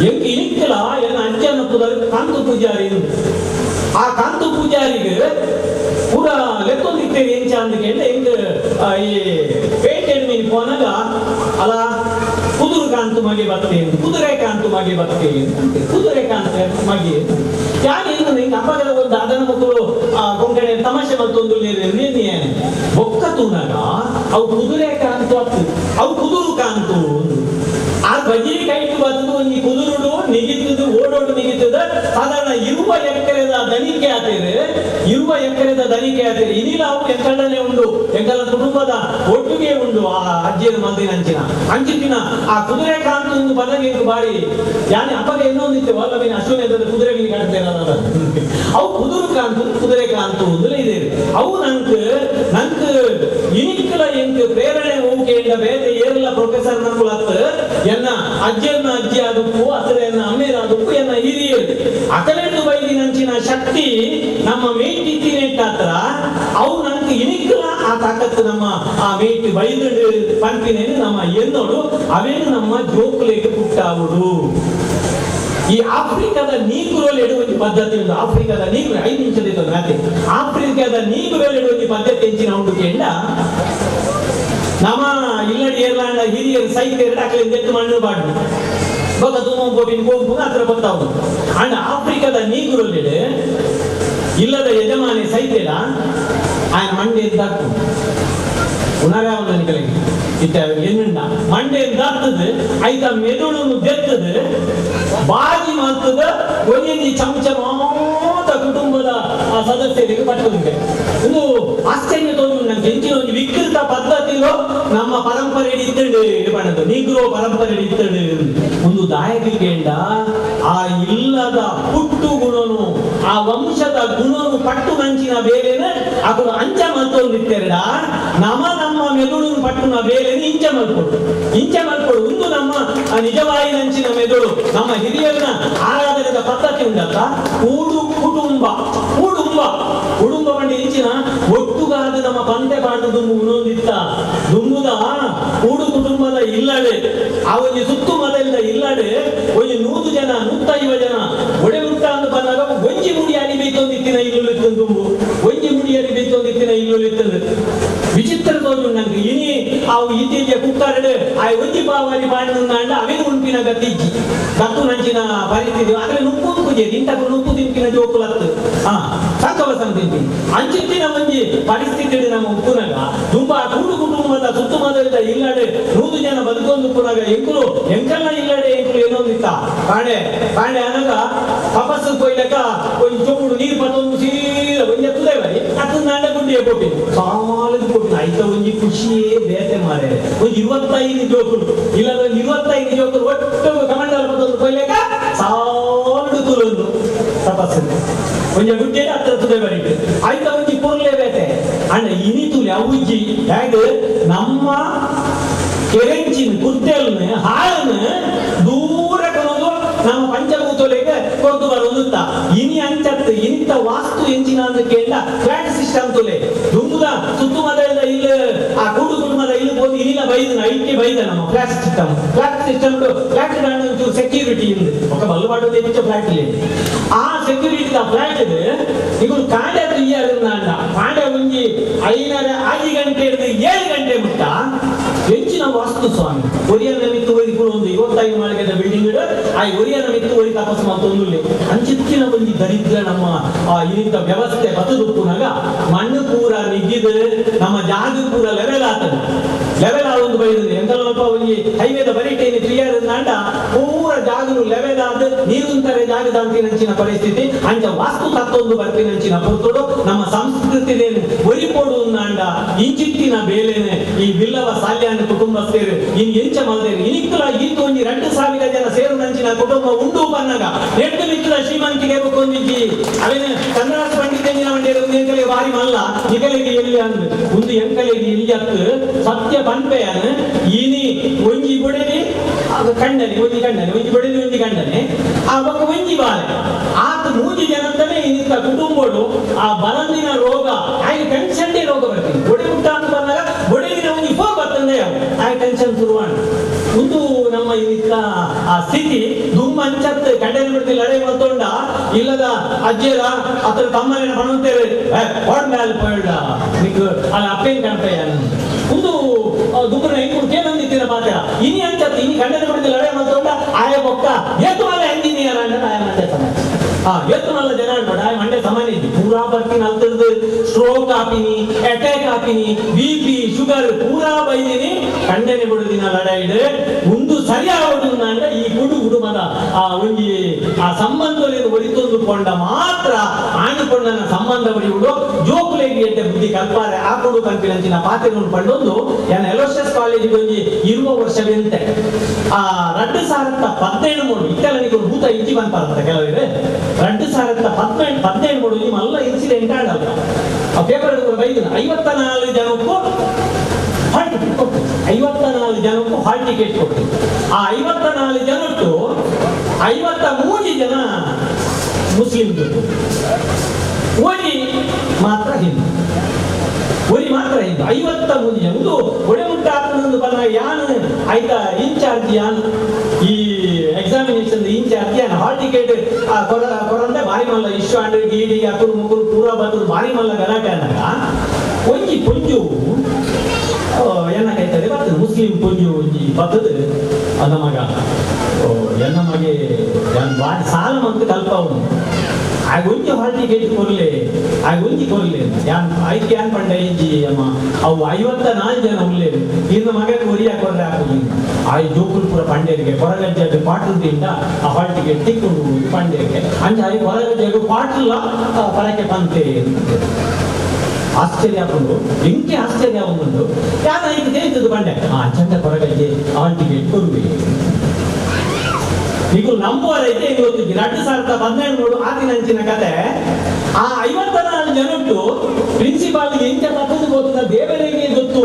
ಎಂಕ್ ಇನಿಕ್ಕಲ ಎನ್ನ ಅಜ್ಜನ ಪುದರ್ ಕಾಂತು ಪೂಜಾರಿ ಆ ಕಾಂತು ಪೂಜಾರಿಗೆ ಪೂರ ಲೆಕ್ಕೊಂದಿತ್ತೇವೆ ಎಂಚ ಅಂತ ಕೇಳಿದ್ರೆ ಎಂಕ್ ಈ ಪೇಟೆ ಮೀನು ಪೋನಾಗ ಅಲ್ಲ ಕುದುರು ಕಾಂತು ಮಗೆ ಬರ್ತೇನೆ ಕುದುರೆ ಕಾಂತು ಮಗೆ ಬರ್ತೇನೆ ಕುದುರೆ ಕಾಂತ ಮಗೆ ಯಾರು ಏನು ನಿಂಗೆ ಅಪ್ಪಗದ ಒಂದು ಅದನ ಮಕ್ಕಳು ಆ ಕೊಂಕಣೆ ತಮಾಷೆ ಮತ್ತೊಂದು ನೀನು ಬೊಕ್ಕ ತೂನಾಗ ಅವು ಕುದುರೆ ಕಾಂತು ಅತ್ತು ಅವು ಕುದುರು ಕಾಂತು ಆ ಬಜಿ ಕೈಟು ಬಂದು ಒಂಜಿ ಕುದುರುಡು ನಿಗಿತ್ತದು ಓಡೋಡು ನಿಗಿತ್ತದ ಸಾಧಾರಣ ಇರುವ ಎಕರೆದ ದನಿಕೆ ಆತೇವೆ ಇರುವ ಎಕರೆದ ದನಿಕೆ ಆತೇವೆ ಇನಿಲ ಅವು ಎಂಕಳ್ಳನೆ ಉಂಡು ಎಂಕಲ್ಲ ಕುಟುಂಬದ ಒಟ್ಟಿಗೆ ಉಂಡು ಆ ಅಜ್ಜಿಯ ಮಂದಿನ ಅಂಚಿನ ಅಂಚಿನ ಆ ಕುದುರೆ ಕಾಂತು ಒಂದು ಬದಲಿಗೆ ಬಾರಿ ಯಾನೆ ಅಪ್ಪಗೆ ಇನ್ನೊಂದಿತ್ತು ವಲ್ಲಭಿನ ಅಶ್ವಿನ ಕುದುರೆ ಮೀನು ಕಾಣ್ತೇನೆ ಅವು ಕುದುರು ಕಾಂತು ಕುದುರೆ ಕಾಂತು ಅಂದ್ರೆ ಇದೆ ಅವು ನಂಕ್ ನಂಕ್ ಇನಿಕ್ಕಲ ಎಂಕ್ ಪ್ರೇರಣೆ ಹೋಗಿ ಬೇರೆ ಏರಲ್ಲ ಪ್ರೊಫೆಸರ್ ನಂಕುಲತ್ ಎನ್ನ ಅಜ್ಜನ ಅಜ್ಜಿ ಆದಕ್ಕೂ ಅಥವಾ ಎನ್ನ ಅಮ್ಮೇರಾದಕ್ಕೂ ಎನ್ನ ಹಿರಿಯರು ಅಕಲೆಂಡು ಬೈದಿನಂಚಿನ ಶಕ್ತಿ ನಮ್ಮ ಮೇಟಿತ್ತಿನೆಟ್ಟಾತ್ರ ಅವು ನಂಗೆ ಇನಿಕ್ಕಲ ಆ ತಾಕತ್ತು ನಮ್ಮ ಆ ಮೇಟಿ ಬೈದು ಪಂಪಿನೇನು ನಮ್ಮ ಎನ್ನೋಡು ಅವೇನು ನಮ್ಮ ಜೋಕುಲೆಗೆ ಪುಟ್ಟಾವುಡು. ಈ ಆಫ್ರಿಕಾದ ನೀಗುರಲ್ಲಿ ಇಡುವ ಒಂದು ಪದ್ಧತಿ ಉಂಟು. ಆಫ್ರಿಕಾದ ನೀಗುರು 5 ನಿಮಿಷದ ಇತ್ತು ಕತೆ. ಆಫ್ರಿಕಾದ ನೀಗುರಲ್ಲಿ ಇಡುವ ಒಂದು ಪದ್ಧತಿ ಹೆಚ್ಚಿನ ಉಂಟು ಕೇಂದ್ರ ನಮ್ಮ ಇಲ್ಲಡಿ ಏರ್ಲಾಂಡ ಹಿರಿಯರು ಸೈತ್ಯರು ಅಕಲಿಂದ ಎತ್ತು ಮಣ್ಣು ಬಾಡು ಬೊಕ್ಕ ತುಮ ಗೋಪಿನ ಗೋಪು ಹತ್ರ ಗೊತ್ತಾವು. ಅಂಡ್ ಆಫ್ರಿಕಾದ ನೀಗುರಲ್ಲಿ ಇಲ್ಲದ ಯಜಮಾನಿ ಸೈತ್ಯಡ ఆయన ಮಂಡೆ ಎದ್ದಾಕ್ತು ಉಣರಾವನಿಗೆ ಇತ್ತ ಎನ್ನುಂಡ ಮಂಡೆ ಎದ್ದಾಗ್ತದೆ ಐತ ಮೆದುಳು ದೆತ್ತದು ಬಾಜಿ ಮಾಡ್ತದ ಒಂದೊಂದು ಚಮಚ ಮಾತ ಕುಟುಂಬದ ಆ ಸದಸ್ಯರಿಗೆ ಪಟ್ಟುಂಟೆ. ಒಂದು ಆಶ್ಚರ್ಯ ತೋರು ನಂಗೆ ಎಂಚಿನ ಒಂದು ವಿಕೃತ ಪದ್ಧತಿಯೋ ನಮ್ಮ ಪರಂಪರೆ ಇತ್ತಂಡು ಪಣದು ನೀಗ್ರೋ ಪರಂಪರೆ ಇತ್ತಂಡು ಒಂದು ದಾಯಕ ಕೇಂದ್ರ ಆ ಇಲ್ಲದ ಪುಟ್ಟು ಗುಣನು ಆ ವಂಶದ ಗುಣನು ಪಟ್ಟು ನಂಚಿನ ಬೇಲೆನ ಅದು ಅಂಚ ಮಲ್ತೊಂದಿತ್ತೆರಡ ನಮ್ಮ ನಮ್ಮ ಮೆದುಳು ಪಟ್ಟುನ ಬೇಲೆನ ಇಂಚ ಮಲ್ಕೊಡು ಇಂಚ ಮಲ್ಕೊಡು ಒಂದು ನಮ್ಮ ನಿಜವಾಯಿ ನಂಚಿನ ಮೆದುಳು ನಮ್ಮ ಹಿರಿಯರನ್ನ ಆರಾಧನೆದ ಪದ್ಧತಿ ಉಂಡತ್ತ ಕೂಡು ಕುಟುಂಬ ಕುಟುಂಬ ಕುಟುಂಬ ಬಂಡಿ ಇಂಚಿನ ಒಟ್ಟುಗಾದ ನಮ್ಮ ಪಂತೆ ಪಾಟು ದುಂಬು ಉಣೊಂದಿತ್ತ ದುಂಬುದ ಕೂಡು ಕುಟುಂಬದ ಇಲ್ಲವೇ ಆ ಒಂಜಿ ಸುತ್ತು ಮೊದಲಿದ ಇಲ್ಲಡೆ ಒಂಜಿ 100 ಜನ 150 ಜನ ಒಡೆ ಮುಟ್ಟ ಅಂದು ಬಂದಾಗ ಒಂಜಿ ಮುಡಿ ಅರಿ ಬೇಯ್ತೊಂದಿತ್ತಿನ ಇಲ್ಲುಲಿತ್ತು ತುಂಬು ಒಂಜಿ ಮುಡಿ ಅರಿ ಬೇಯ್ತೊಂದಿತ್ತಿನ ಇಲ್ಲುಲಿತ್ತಂದು ವಿಚಿತ್ರ ತೋಜು ನಂಗೆ ಇನಿ ಅವು ಇತ್ತೀಚೆ ಕುಕ್ಕರಡು ಆ ಒಂಜಿ ಪಾವರಿ ಪಾಂಡ ಅವೇನು ಉಂಪಿನ ಗತಿಜ್ಜಿ ಗತ್ತು ನಂಚಿನ ಪರಿಸ್ಥಿತಿ ಆದ್ರೆ ನುಪ್ಪು ಪೂಜೆ ಇಂತకు ನುಪ್ಪು ತಿಂಪಿನ ಜೋಕುಲತ್ತು ಹಾ ಸಂಕವಸಂ ತಿಂಪಿ ಅಂಚಿತ್ತಿನ ಒಂಜಿ ಪರಿಸ್ಥಿತಿ ನಮ್ಮ ಉಪ್ಪುನಾಗ ತುಂಬಾ ಕೂಡು ಕುಟುಂಬದ ಸುತ್ತಮುತ್ತಲಿದ ಇಲ್ಲಡೆ 100 ಜನ ಬದುಕೊಂದು ಉಪ್ಪುನಾಗ ಎಂಕುಲು ಎಂಕಲ್ಲ ಇಲ್ಲಡೆ ಎಂಕುಲು ಏನೊಂದಿತ್ತ ಪಾಂಡೆ ಪಾಂಡೆ ಅನಗ ತಪಸ್ಸು ಕೊಯ್ಲಕ್ಕ ಒಂಜಿ ಚೊಂಬುಡು ನೀರು ಪತ್ತೊಂದು ಸೀದ ಒಂಜಿ ತುದೆ ಬರಿ ಅತ್ತು ನಾಂಡ ಗುಂಡಿಯ ಕೊಪ್ಪಿ ಸಾಲದ ಕೊಪ್ಪಿ ಆಯ್ತ ಒಂಜಿ ಖುಷಿಯೇ ಬೇತೆ ಮಾರೆ ಒಂಜಿ 25 ಜೋಕುಲು ಇಲ್ಲದ ಒಂಜಿ 25 ಜೋಕುಲು ಒಟ್ಟು ಕಮಂಡಲ ಪತ್ತೊಂದು ಕೊಯ್ಲಕ್ಕ ಸಾಲದು ತುಲೊಂದು ತಪಸ್ಸು ಒಂಜಿ ಗುಡ್ಡೆ ಹತ್ರ ತುದೆ ಬರೀತು ಆಯ್ತ ಒಂಜಿ ಪೊರ್ಲೆ ಬೇತೆ ಅಂಡ ಇನಿ ತುಲಿ ಅವುಜ್ಜಿ ಹೇಗೆ ನಮ್ಮ ಕೆರೆಂಚಿನ ಕುರ್ತೆಲ್ನ ಹಾಳನ್ನು ದೂರ ಕೊನೊಂದು ನಮ್ಮ ಪಂಚಭೂತೊಲೆಗೆ ಕೊರತು ಬರೋದುತ್ತ ಇನಿ ಅಂಚತ್ತು ಇಂಥ ವಾಸ್ತು ಎಂಚಿನ ಅಂತ ಕೇಳ ಫ್ಲಾಟ್ ಸಿಸ್ಟಮ್ ತುಲೆ ದುಂಬುದ ಸುತ್ತುಮದ ಇಲ್ಲಿ ಆ ಕೂಡು ಕುಟುಂಬದ ಇಲ್ಲಿ ಹೋಗಿ ಇನಿಲ ಬೈದನ ಐಕೆ ಬೈದ ನಮ್ಮ flat system flat system flat security ಇಂದು ఒక ಬಲ್ಲು ದೇವಿಂಚ ಫ್ಲಾಟ್ ಇಲ್ಲಿ ಆ ಸೆಕ್ಯೂರಿಟಿ ಫ್ಲಾಟ್ ಇದೆ ಇವರು ಕಾಂಡೆ ಇಯ್ಯಾರಂಡ ಕಾಂಡೆ ಒಂಜಿ 5 ಗಂಟೆ ಹಿಡಿದು 7 ಗಂಟೆ ಮುಟ್ಟ ಹೆಚ್ಚಿನ ವಾಸ್ತು ಸ್ವಾಮಿ ಒರಿಯನ ಮಿತ್ತು ಒರಿ ಕೂಡ ಒಂದು 25 ಮಾಳಿಗೆದ ಬಿಲ್ಡಿಂಗ್ ಆ ಒರಿಯನ ಮಿತ್ತು ಒರಿ ತಪಸ್ಸು ಮತ್ತೊಂದು ಅಂಚಿತ್ತಿನ ಒಂಜಿ ದರಿದ್ರ ನಮ್ಮ ಇಂಥ ವ್ಯವಸ್ಥೆ ಬದುಕುನಾಗ ಮಣ್ಣು ಪೂರ ನಿಗ್ಗಿದು ನಮ್ಮ ಜಾಗ ಪೂರ ಲೆವೆಲ್ ಆಗ್ತದೆ ಲೆವೆಲ್ ಆವೊಂದು ಬೈದು ಎಂತಲ್ಪ ಒಂಜಿ ಹೈವೇದ ಬರಿಟೇನಿ ಕ್ಲಿಯರ್ ಅಂಡ ಪೂರ ಜಾಗನು ಲೆವೆಲ್ ಆದ ನೀರುಂತಾರೆ ಜಾಗದ ಅಂತಿನಂಚಿನ ಪರಿಸ್ಥಿತಿ ಅಂಚ ವಾಸ್ತು ತತ್ತೊಂದು ಬರ್ಪಿನಂಚಿನ ಪೊರ್ತುಡು ನಮ್ಮ ಸಂಸ್ಕೃತಿ ಒರಿಪೋಡು ಅಂಡ ಇಂಚಿತ್ತಿನ ಬೇಲೆನೆ ಈ ಬಿಲ್ಲವ ಸಾಲ್ಯಾನ ಕುಟುಂಬಸ್ಥರು ಇನ್ ಎಂಚ ಮಲ್ದೇರು ಇನಿಕ್ಕಲ ಈತು ಒಂಜಿ 2000 ಜನ ಸೇರುನಂಚಿನ ಕುಟುಂಬ ಉಂಡು ಪನ್ನಗ ಎಟ್ಟು ಮಿಕ್ಕಲ ಶ್ರೀಮಂತಿಗೆ ಕೊಂದಿಜ್ಜಿ ಅವೇನು ಚಂದ್ರಾಸ್ ಪಂಡಿತ ಎಂಜಿನ ಒಂದು ಎಂಕಲೆ ಬಾರಿ ಮಲ್ಲ ನಿಕಲೆಗೆ ಎಲ್ಲಿ ಅಂದ್ ಒಂದು ಎಂಕಲೆಗೆ ಎಲ್ಲಿ ಅತ್ತು ಸತ್ಯ ಪನ್ಪೆಯನ್ ಇನಿ ಒಂಜಿ ಬೊಡೆದಿ ಕಂಡನೆ ಒಂಜಿ ಕಂಡನೆ ಒಂಜಿ ಬೊಡೆದಿ ಒಂಜಿ ಕಂಡನೆ ಆ ಬೊಕ್ಕ ಒಂಜಿ ಬಾಲೆ ಆತ ಮೂಜಿ ಜನತ್ತನೇ ಇನ್ನಿತ್ತ ಕುಟುಂಬಡು ಆ ಬಲಂದಿನ ರೋಗ ಆಯ್ತು ಟೆನ್ಷನ್ ರೋಗ ಬರ್ತೀನಿ ಬೊಡೆ ಮುಟ್ಟ ಅಂತ ಬಂದಾಗ ಬೊಡೆದಿನ ಒಂಜಿ ಫೋನ್ ಬರ್ತಂದೆ ಆಯ್ ಟೆನ್ಷನ್ ಶುರುವಾಣ ಒಂದು ನಮ್ಮ ಇನ್ನಿತ್ತ ಆ ಸ್ಥಿತಿ ದುಮ್ಮ ಅಂಚತ್ತು ಕಂಡನೆ ಬಿಡ್ತಿ ಲಡೈ ಮತ್ತೊಂಡ ಇಲ್ಲದ ಅಜ್ಜಿಯರ ಅತ್ರ ತಮ್ಮನೇನ ಪಣಂತೇವೆ ಹೊಡ್ ಮೇಲೆ ಪೋಯ್ಡ ನಿಕ್ ಅಲ್ಲ ಅಪ್ಪೇನ್ ಕಾಣ್ಪಯ್ಯ ಒಂದು ದುಬ್ಬರ ಹೆಂಗ್ ಕೇಳಂದಿತ್ತೀರ ಮಾತ್ರ ಇನಿ ಅಂಚತ್ತು ಇನಿ ಕಂಡನೆ ಬಿಡ್ತಿ ಲಡೈ ಮತ್ತೊಂಡ ಆಯ ಬೊಕ್ಕ ಏತು ಮಲ್ಲ ಎಂಜಿನಿಯರ್ ಅಂಡ ಆಯ ಮಂಡೆ ಸಮಾಜ ಹಾ ಏತು ಮಲ್ಲ ಜನ ಅನ್ಬೇಡ ಆಯ ಮಂಡೆ ಸಮಾನ ಇದ್ದಿ ಪೂರಾ ಬರ್ತೀನಿ ಅಲ್ತಿರ್ದು ಸ್ಟ್ರೋಕ್ ಆಪಿನಿ ಅಟ್ಯಾಕ್ ಆಪಿನಿ ಬಿ ಪಿ ಶುಗರ್ ಪೂರಾ ಬೈದಿನಿ ಕಂಡನೆ ಬಿಡುದಿನ ಲಡಾಯಿಡು ಒಂದು ಸರಿಯಾವದು ಅಂದ್ರೆ ಈ ಕುಡು ಕುಟುಂಬದ ಆ ಒಂಜಿ ಆ ಸಂಬಂಧದಲ್ಲಿ ಒರಿತೊಂದು ಕೊಂಡ ಮಾತ್ರ ಆಣಿಕೊಂಡನ ಸಂಬಂಧ ಒರಿಯುಡು ಜೋಕುಲೆಗೆ ಎಡ್ಡೆ ಬುದ್ಧಿ ಕಲ್ಪಾರೆ ಆ ಕೊಡು ಕಲ್ಪಿನಂಚಿನ ಪಾತ್ರೆಗಳನ್ನು ಪಂಡೊಂದು ಯಾನ್ ಎಲೋಷಿಯಸ್ ಕಾಲೇಜಿಗೆ ಒಂಜಿ 20 ವರ್ಷವೆಂತೆ ಆ 2017 ಮೂಡು ಇತ್ತೆಲ್ಲ ನೀವು ಭೂತ ಇಜ್ಜಿ ಬಂತ ಕೆಲವರು 2017 ಮೂಡು ಈ ಮಲ್ಲ ಇನ್ಸಿಡೆಂಟ್ ಆಡಲ್ಲ ಆ ಪೇಪರ್ ಬೈದು 54 ಜನಕ್ಕೂ ಹಾಲ್ ಟಿಕೆಟ್ ಕೊಟ್ಟು 54 ಜನಕ್ಕೂ ಹಾಲ್ ಟಿಕೆಟ್ ಕೊಟ್ಟು ಆ 54 ಜನಟ್ಟು 53 ಜನ ಮುಸ್ಲಿಂ ಒರಿ ಮಾತ್ರ ಹಿಂದೂ ಒರಿ ಮಾತ್ರ ಹಿಂದೂ 53 ಜನ ಒಂದು ಒಡೆ ಮುಟ್ಟ ಆತನೊಂದು ಬನ್ನ ಯಾನ್ ಆಯ್ತಾ ಇನ್ಚಾರ್ಜ್ ಯಾನ್ ಈ ಎಕ್ಸಾಮಿನೇಷನ್ ಇನ್ಚಾರ್ಜ್ ಯಾನ್ ಹಾಲ್ ಟಿಕೆಟ್ ಕೊರಂದೆ ಭಾರಿ ಮಲ್ಲ ಇಶ್ಯೂ ಅಂಡ್ ಗೀಡಿ ಅಕುರು ಮುಕುರು ಪೂರ ಬಂದು ಭಾರಿ ಮಲ್ಲ ಗಲಾಟೆ ಅಂದಾಗ ಒಂಜಿ ಪುಂಜು ಎನ್ನ ಕೈತದೆ ಬರ್ತದೆ ಮುಸ್ಲಿಂ ಪುಂಜು ಒಂಜಿ ಬರ್ತದೆ ಅದ ಮಗ ಎನ್ನ ಮಗೆ ಬಾರಿ ಸಾಲ ಮತ್ತು ಕಲ್ಪವನು ಆಗ ಒಂಜಿ ಹಾಲ್ ಟಿಕೆಟ್ ಕೊರ್ಲೆ ಆಗ ಒಂಜಿ ಕೊರ್ಲೆ ಯಾನ್ ಐಕೆ ಯಾನ್ ಪಂಡ ಇಂಜಿ ಅಮ್ಮ ಅವು 54 ಜನ ಉಲ್ಲೇರು ಇನ್ನು ಮಗಕ್ಕೆ ಒರಿಯ ಕೊರ್ರೆ ಹಾಕುದು ಆ ಜೋಕುಲ್ ಪೂರ ಪಂಡ್ಯರಿಗೆ ಹೊರಗಜ್ಜೆ ಪಾಟದಿಂದ ಆ ಹಾಲ್ ಟಿಕೆಟ್ ತಿಕ್ಕೊಂಡು ಪಂಡ್ಯರಿಗೆ ಅಂಚ I ಹೊರಗಜ್ಜೆಗೆ ಪಾಟಲ್ಲ ಪರಕೆ ಪಂತೆ ಆಶ್ಚರ್ಯ ಆಪುಂಡು ಬೆಂಕಿ ಆಶ್ಚರ್ಯ ಆಪುಂಡು ಯಾನ ಐಕ್ ತೇಯ್ತದ ಪಂಡೆ ಆ ಚಂಡ ಕೊರಗಜ್ಜೆ ಹಾಲ್ ಟಿಕೆಟ್ ಕೊರುವೆ ಈಗ ನಂಬುವರೈತೆ ಇವತ್ತು 2017 ನೋಡು ಆತಿನಂಚಿನ ಕತೆ ಆ 54 ಜನಟ್ಟು ಪ್ರಿನ್ಸಿಪಾಲ್ ಎಂಚ ತಪ್ಪದು ಗೊತ್ತದ ದೇವರಿಗೆ ಗೊತ್ತು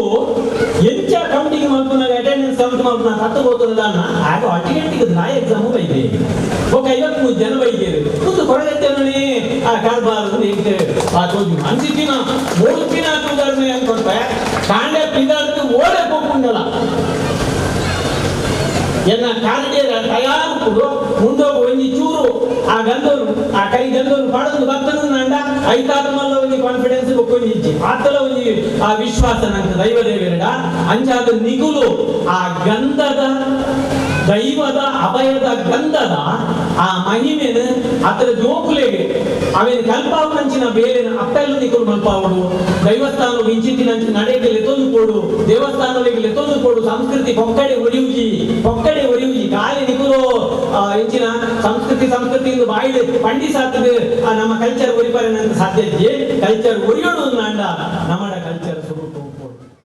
ಎಂಚ ಕೌಂಟಿಂಗ್ ಮಲ್ಪುನಾಗ ಅಟೆಂಡೆನ್ಸ್ ಕೌಂಟ್ ಮಲ್ಪುನ ತತ್ತು ಗೊತ್ತದ ಆಗ ಹಾಲ್ ಟಿಕೆಟ್ ನಾ ಎಕ್ಸಾಮು ಬೈದೆ ఒక 53 ಜನ ಬೈದೇರು ಒಂದು ಕೊರಗತ್ತೆ ನೋಡಿ ಆ ಕಾರ್ಬಾರ್ ಆ ತೋಜು ಅನ್ಸಿತ್ತಿನ ಓಡ್ತಿನ ತೂಗಾರ್ಮೆ ಅನ್ಕೊಡ್ತೆ ಕಾಂಡೆ ಪಿದಾರ್ತು ಓಡೆ ಹೋಗ್ಕೊಂಡಲ್ಲ ಎನ್ನ ಕಾರಡಿಯ ತಯಾರು ಮುಂದೋಗ ಒಂಜಿ ಚೂರು ಆ ಗಂಧೋನು ಆ ಕೈ ಗಂಧೋನು ಪಾಡೊಂದು ಭಕ್ತನು ನಂಡ ಐತಾದ ಮಲ್ಲ ಒಂಜಿ ಕಾನ್ಫಿಡೆನ್ಸ್ ಬೊಕ್ಕೊಂಜಿ ಆತಲ ಒಂಜಿ ಆ ವಿಶ್ವಾಸ ನಂಗೆ ದೈವ ದೇವರಡ ಅಂಚಾದ ನಿಗುಲು ಆ ಗಂಧದ ದೈವದ ಅಭಯದ ಗಂಧದ ಆ ಮಹಿಮೆನ ಅತರ ಜೋಕುಲೆಗೆ ಅವೇನು ಕಲ್ಪಾವನಂಚಿನ ಬೇಲೆನ ಅಪ್ಪೆಲ್ಲ ನಿಕುಲು ಮಲ್ಪಾವಡು ದೈವಸ್ಥಾನ ಇಂಚಿತ್ತಿನಂಚಿನ ನಡೆಗೆ ಲೆತ್ತೊಂದು ಕೊಡು ದೇವಸ್ಥಾನಗಳಿಗೆ ಲೆತ್ತೊಂದು ಕೊಡು ಸಂಸ್ಕೃತಿ ಪೊಕ್ಕಡೆ ಒರಿಯುಜಿ ಪೊಕ್ಕಡೆ ಒರಿಯುಜಿ ಖಾಲಿ ನಿಕುಲು ಇಂಚಿನ ಸಂಸ್ಕೃತಿ ಸಂಸ್ಕೃತಿ ಇಂದು ಬಾಯಿಡ್ ಪಂಡಿ ಸಾತದ ನಮ್ಮ ಕಲ್ಚರ್ ಒರಿಪರೆ ಸಾಧ್ಯ ಕಲ್ಚರ್ ಒರಿಯೋಡು ಅಂಡ ನಮ್ಮ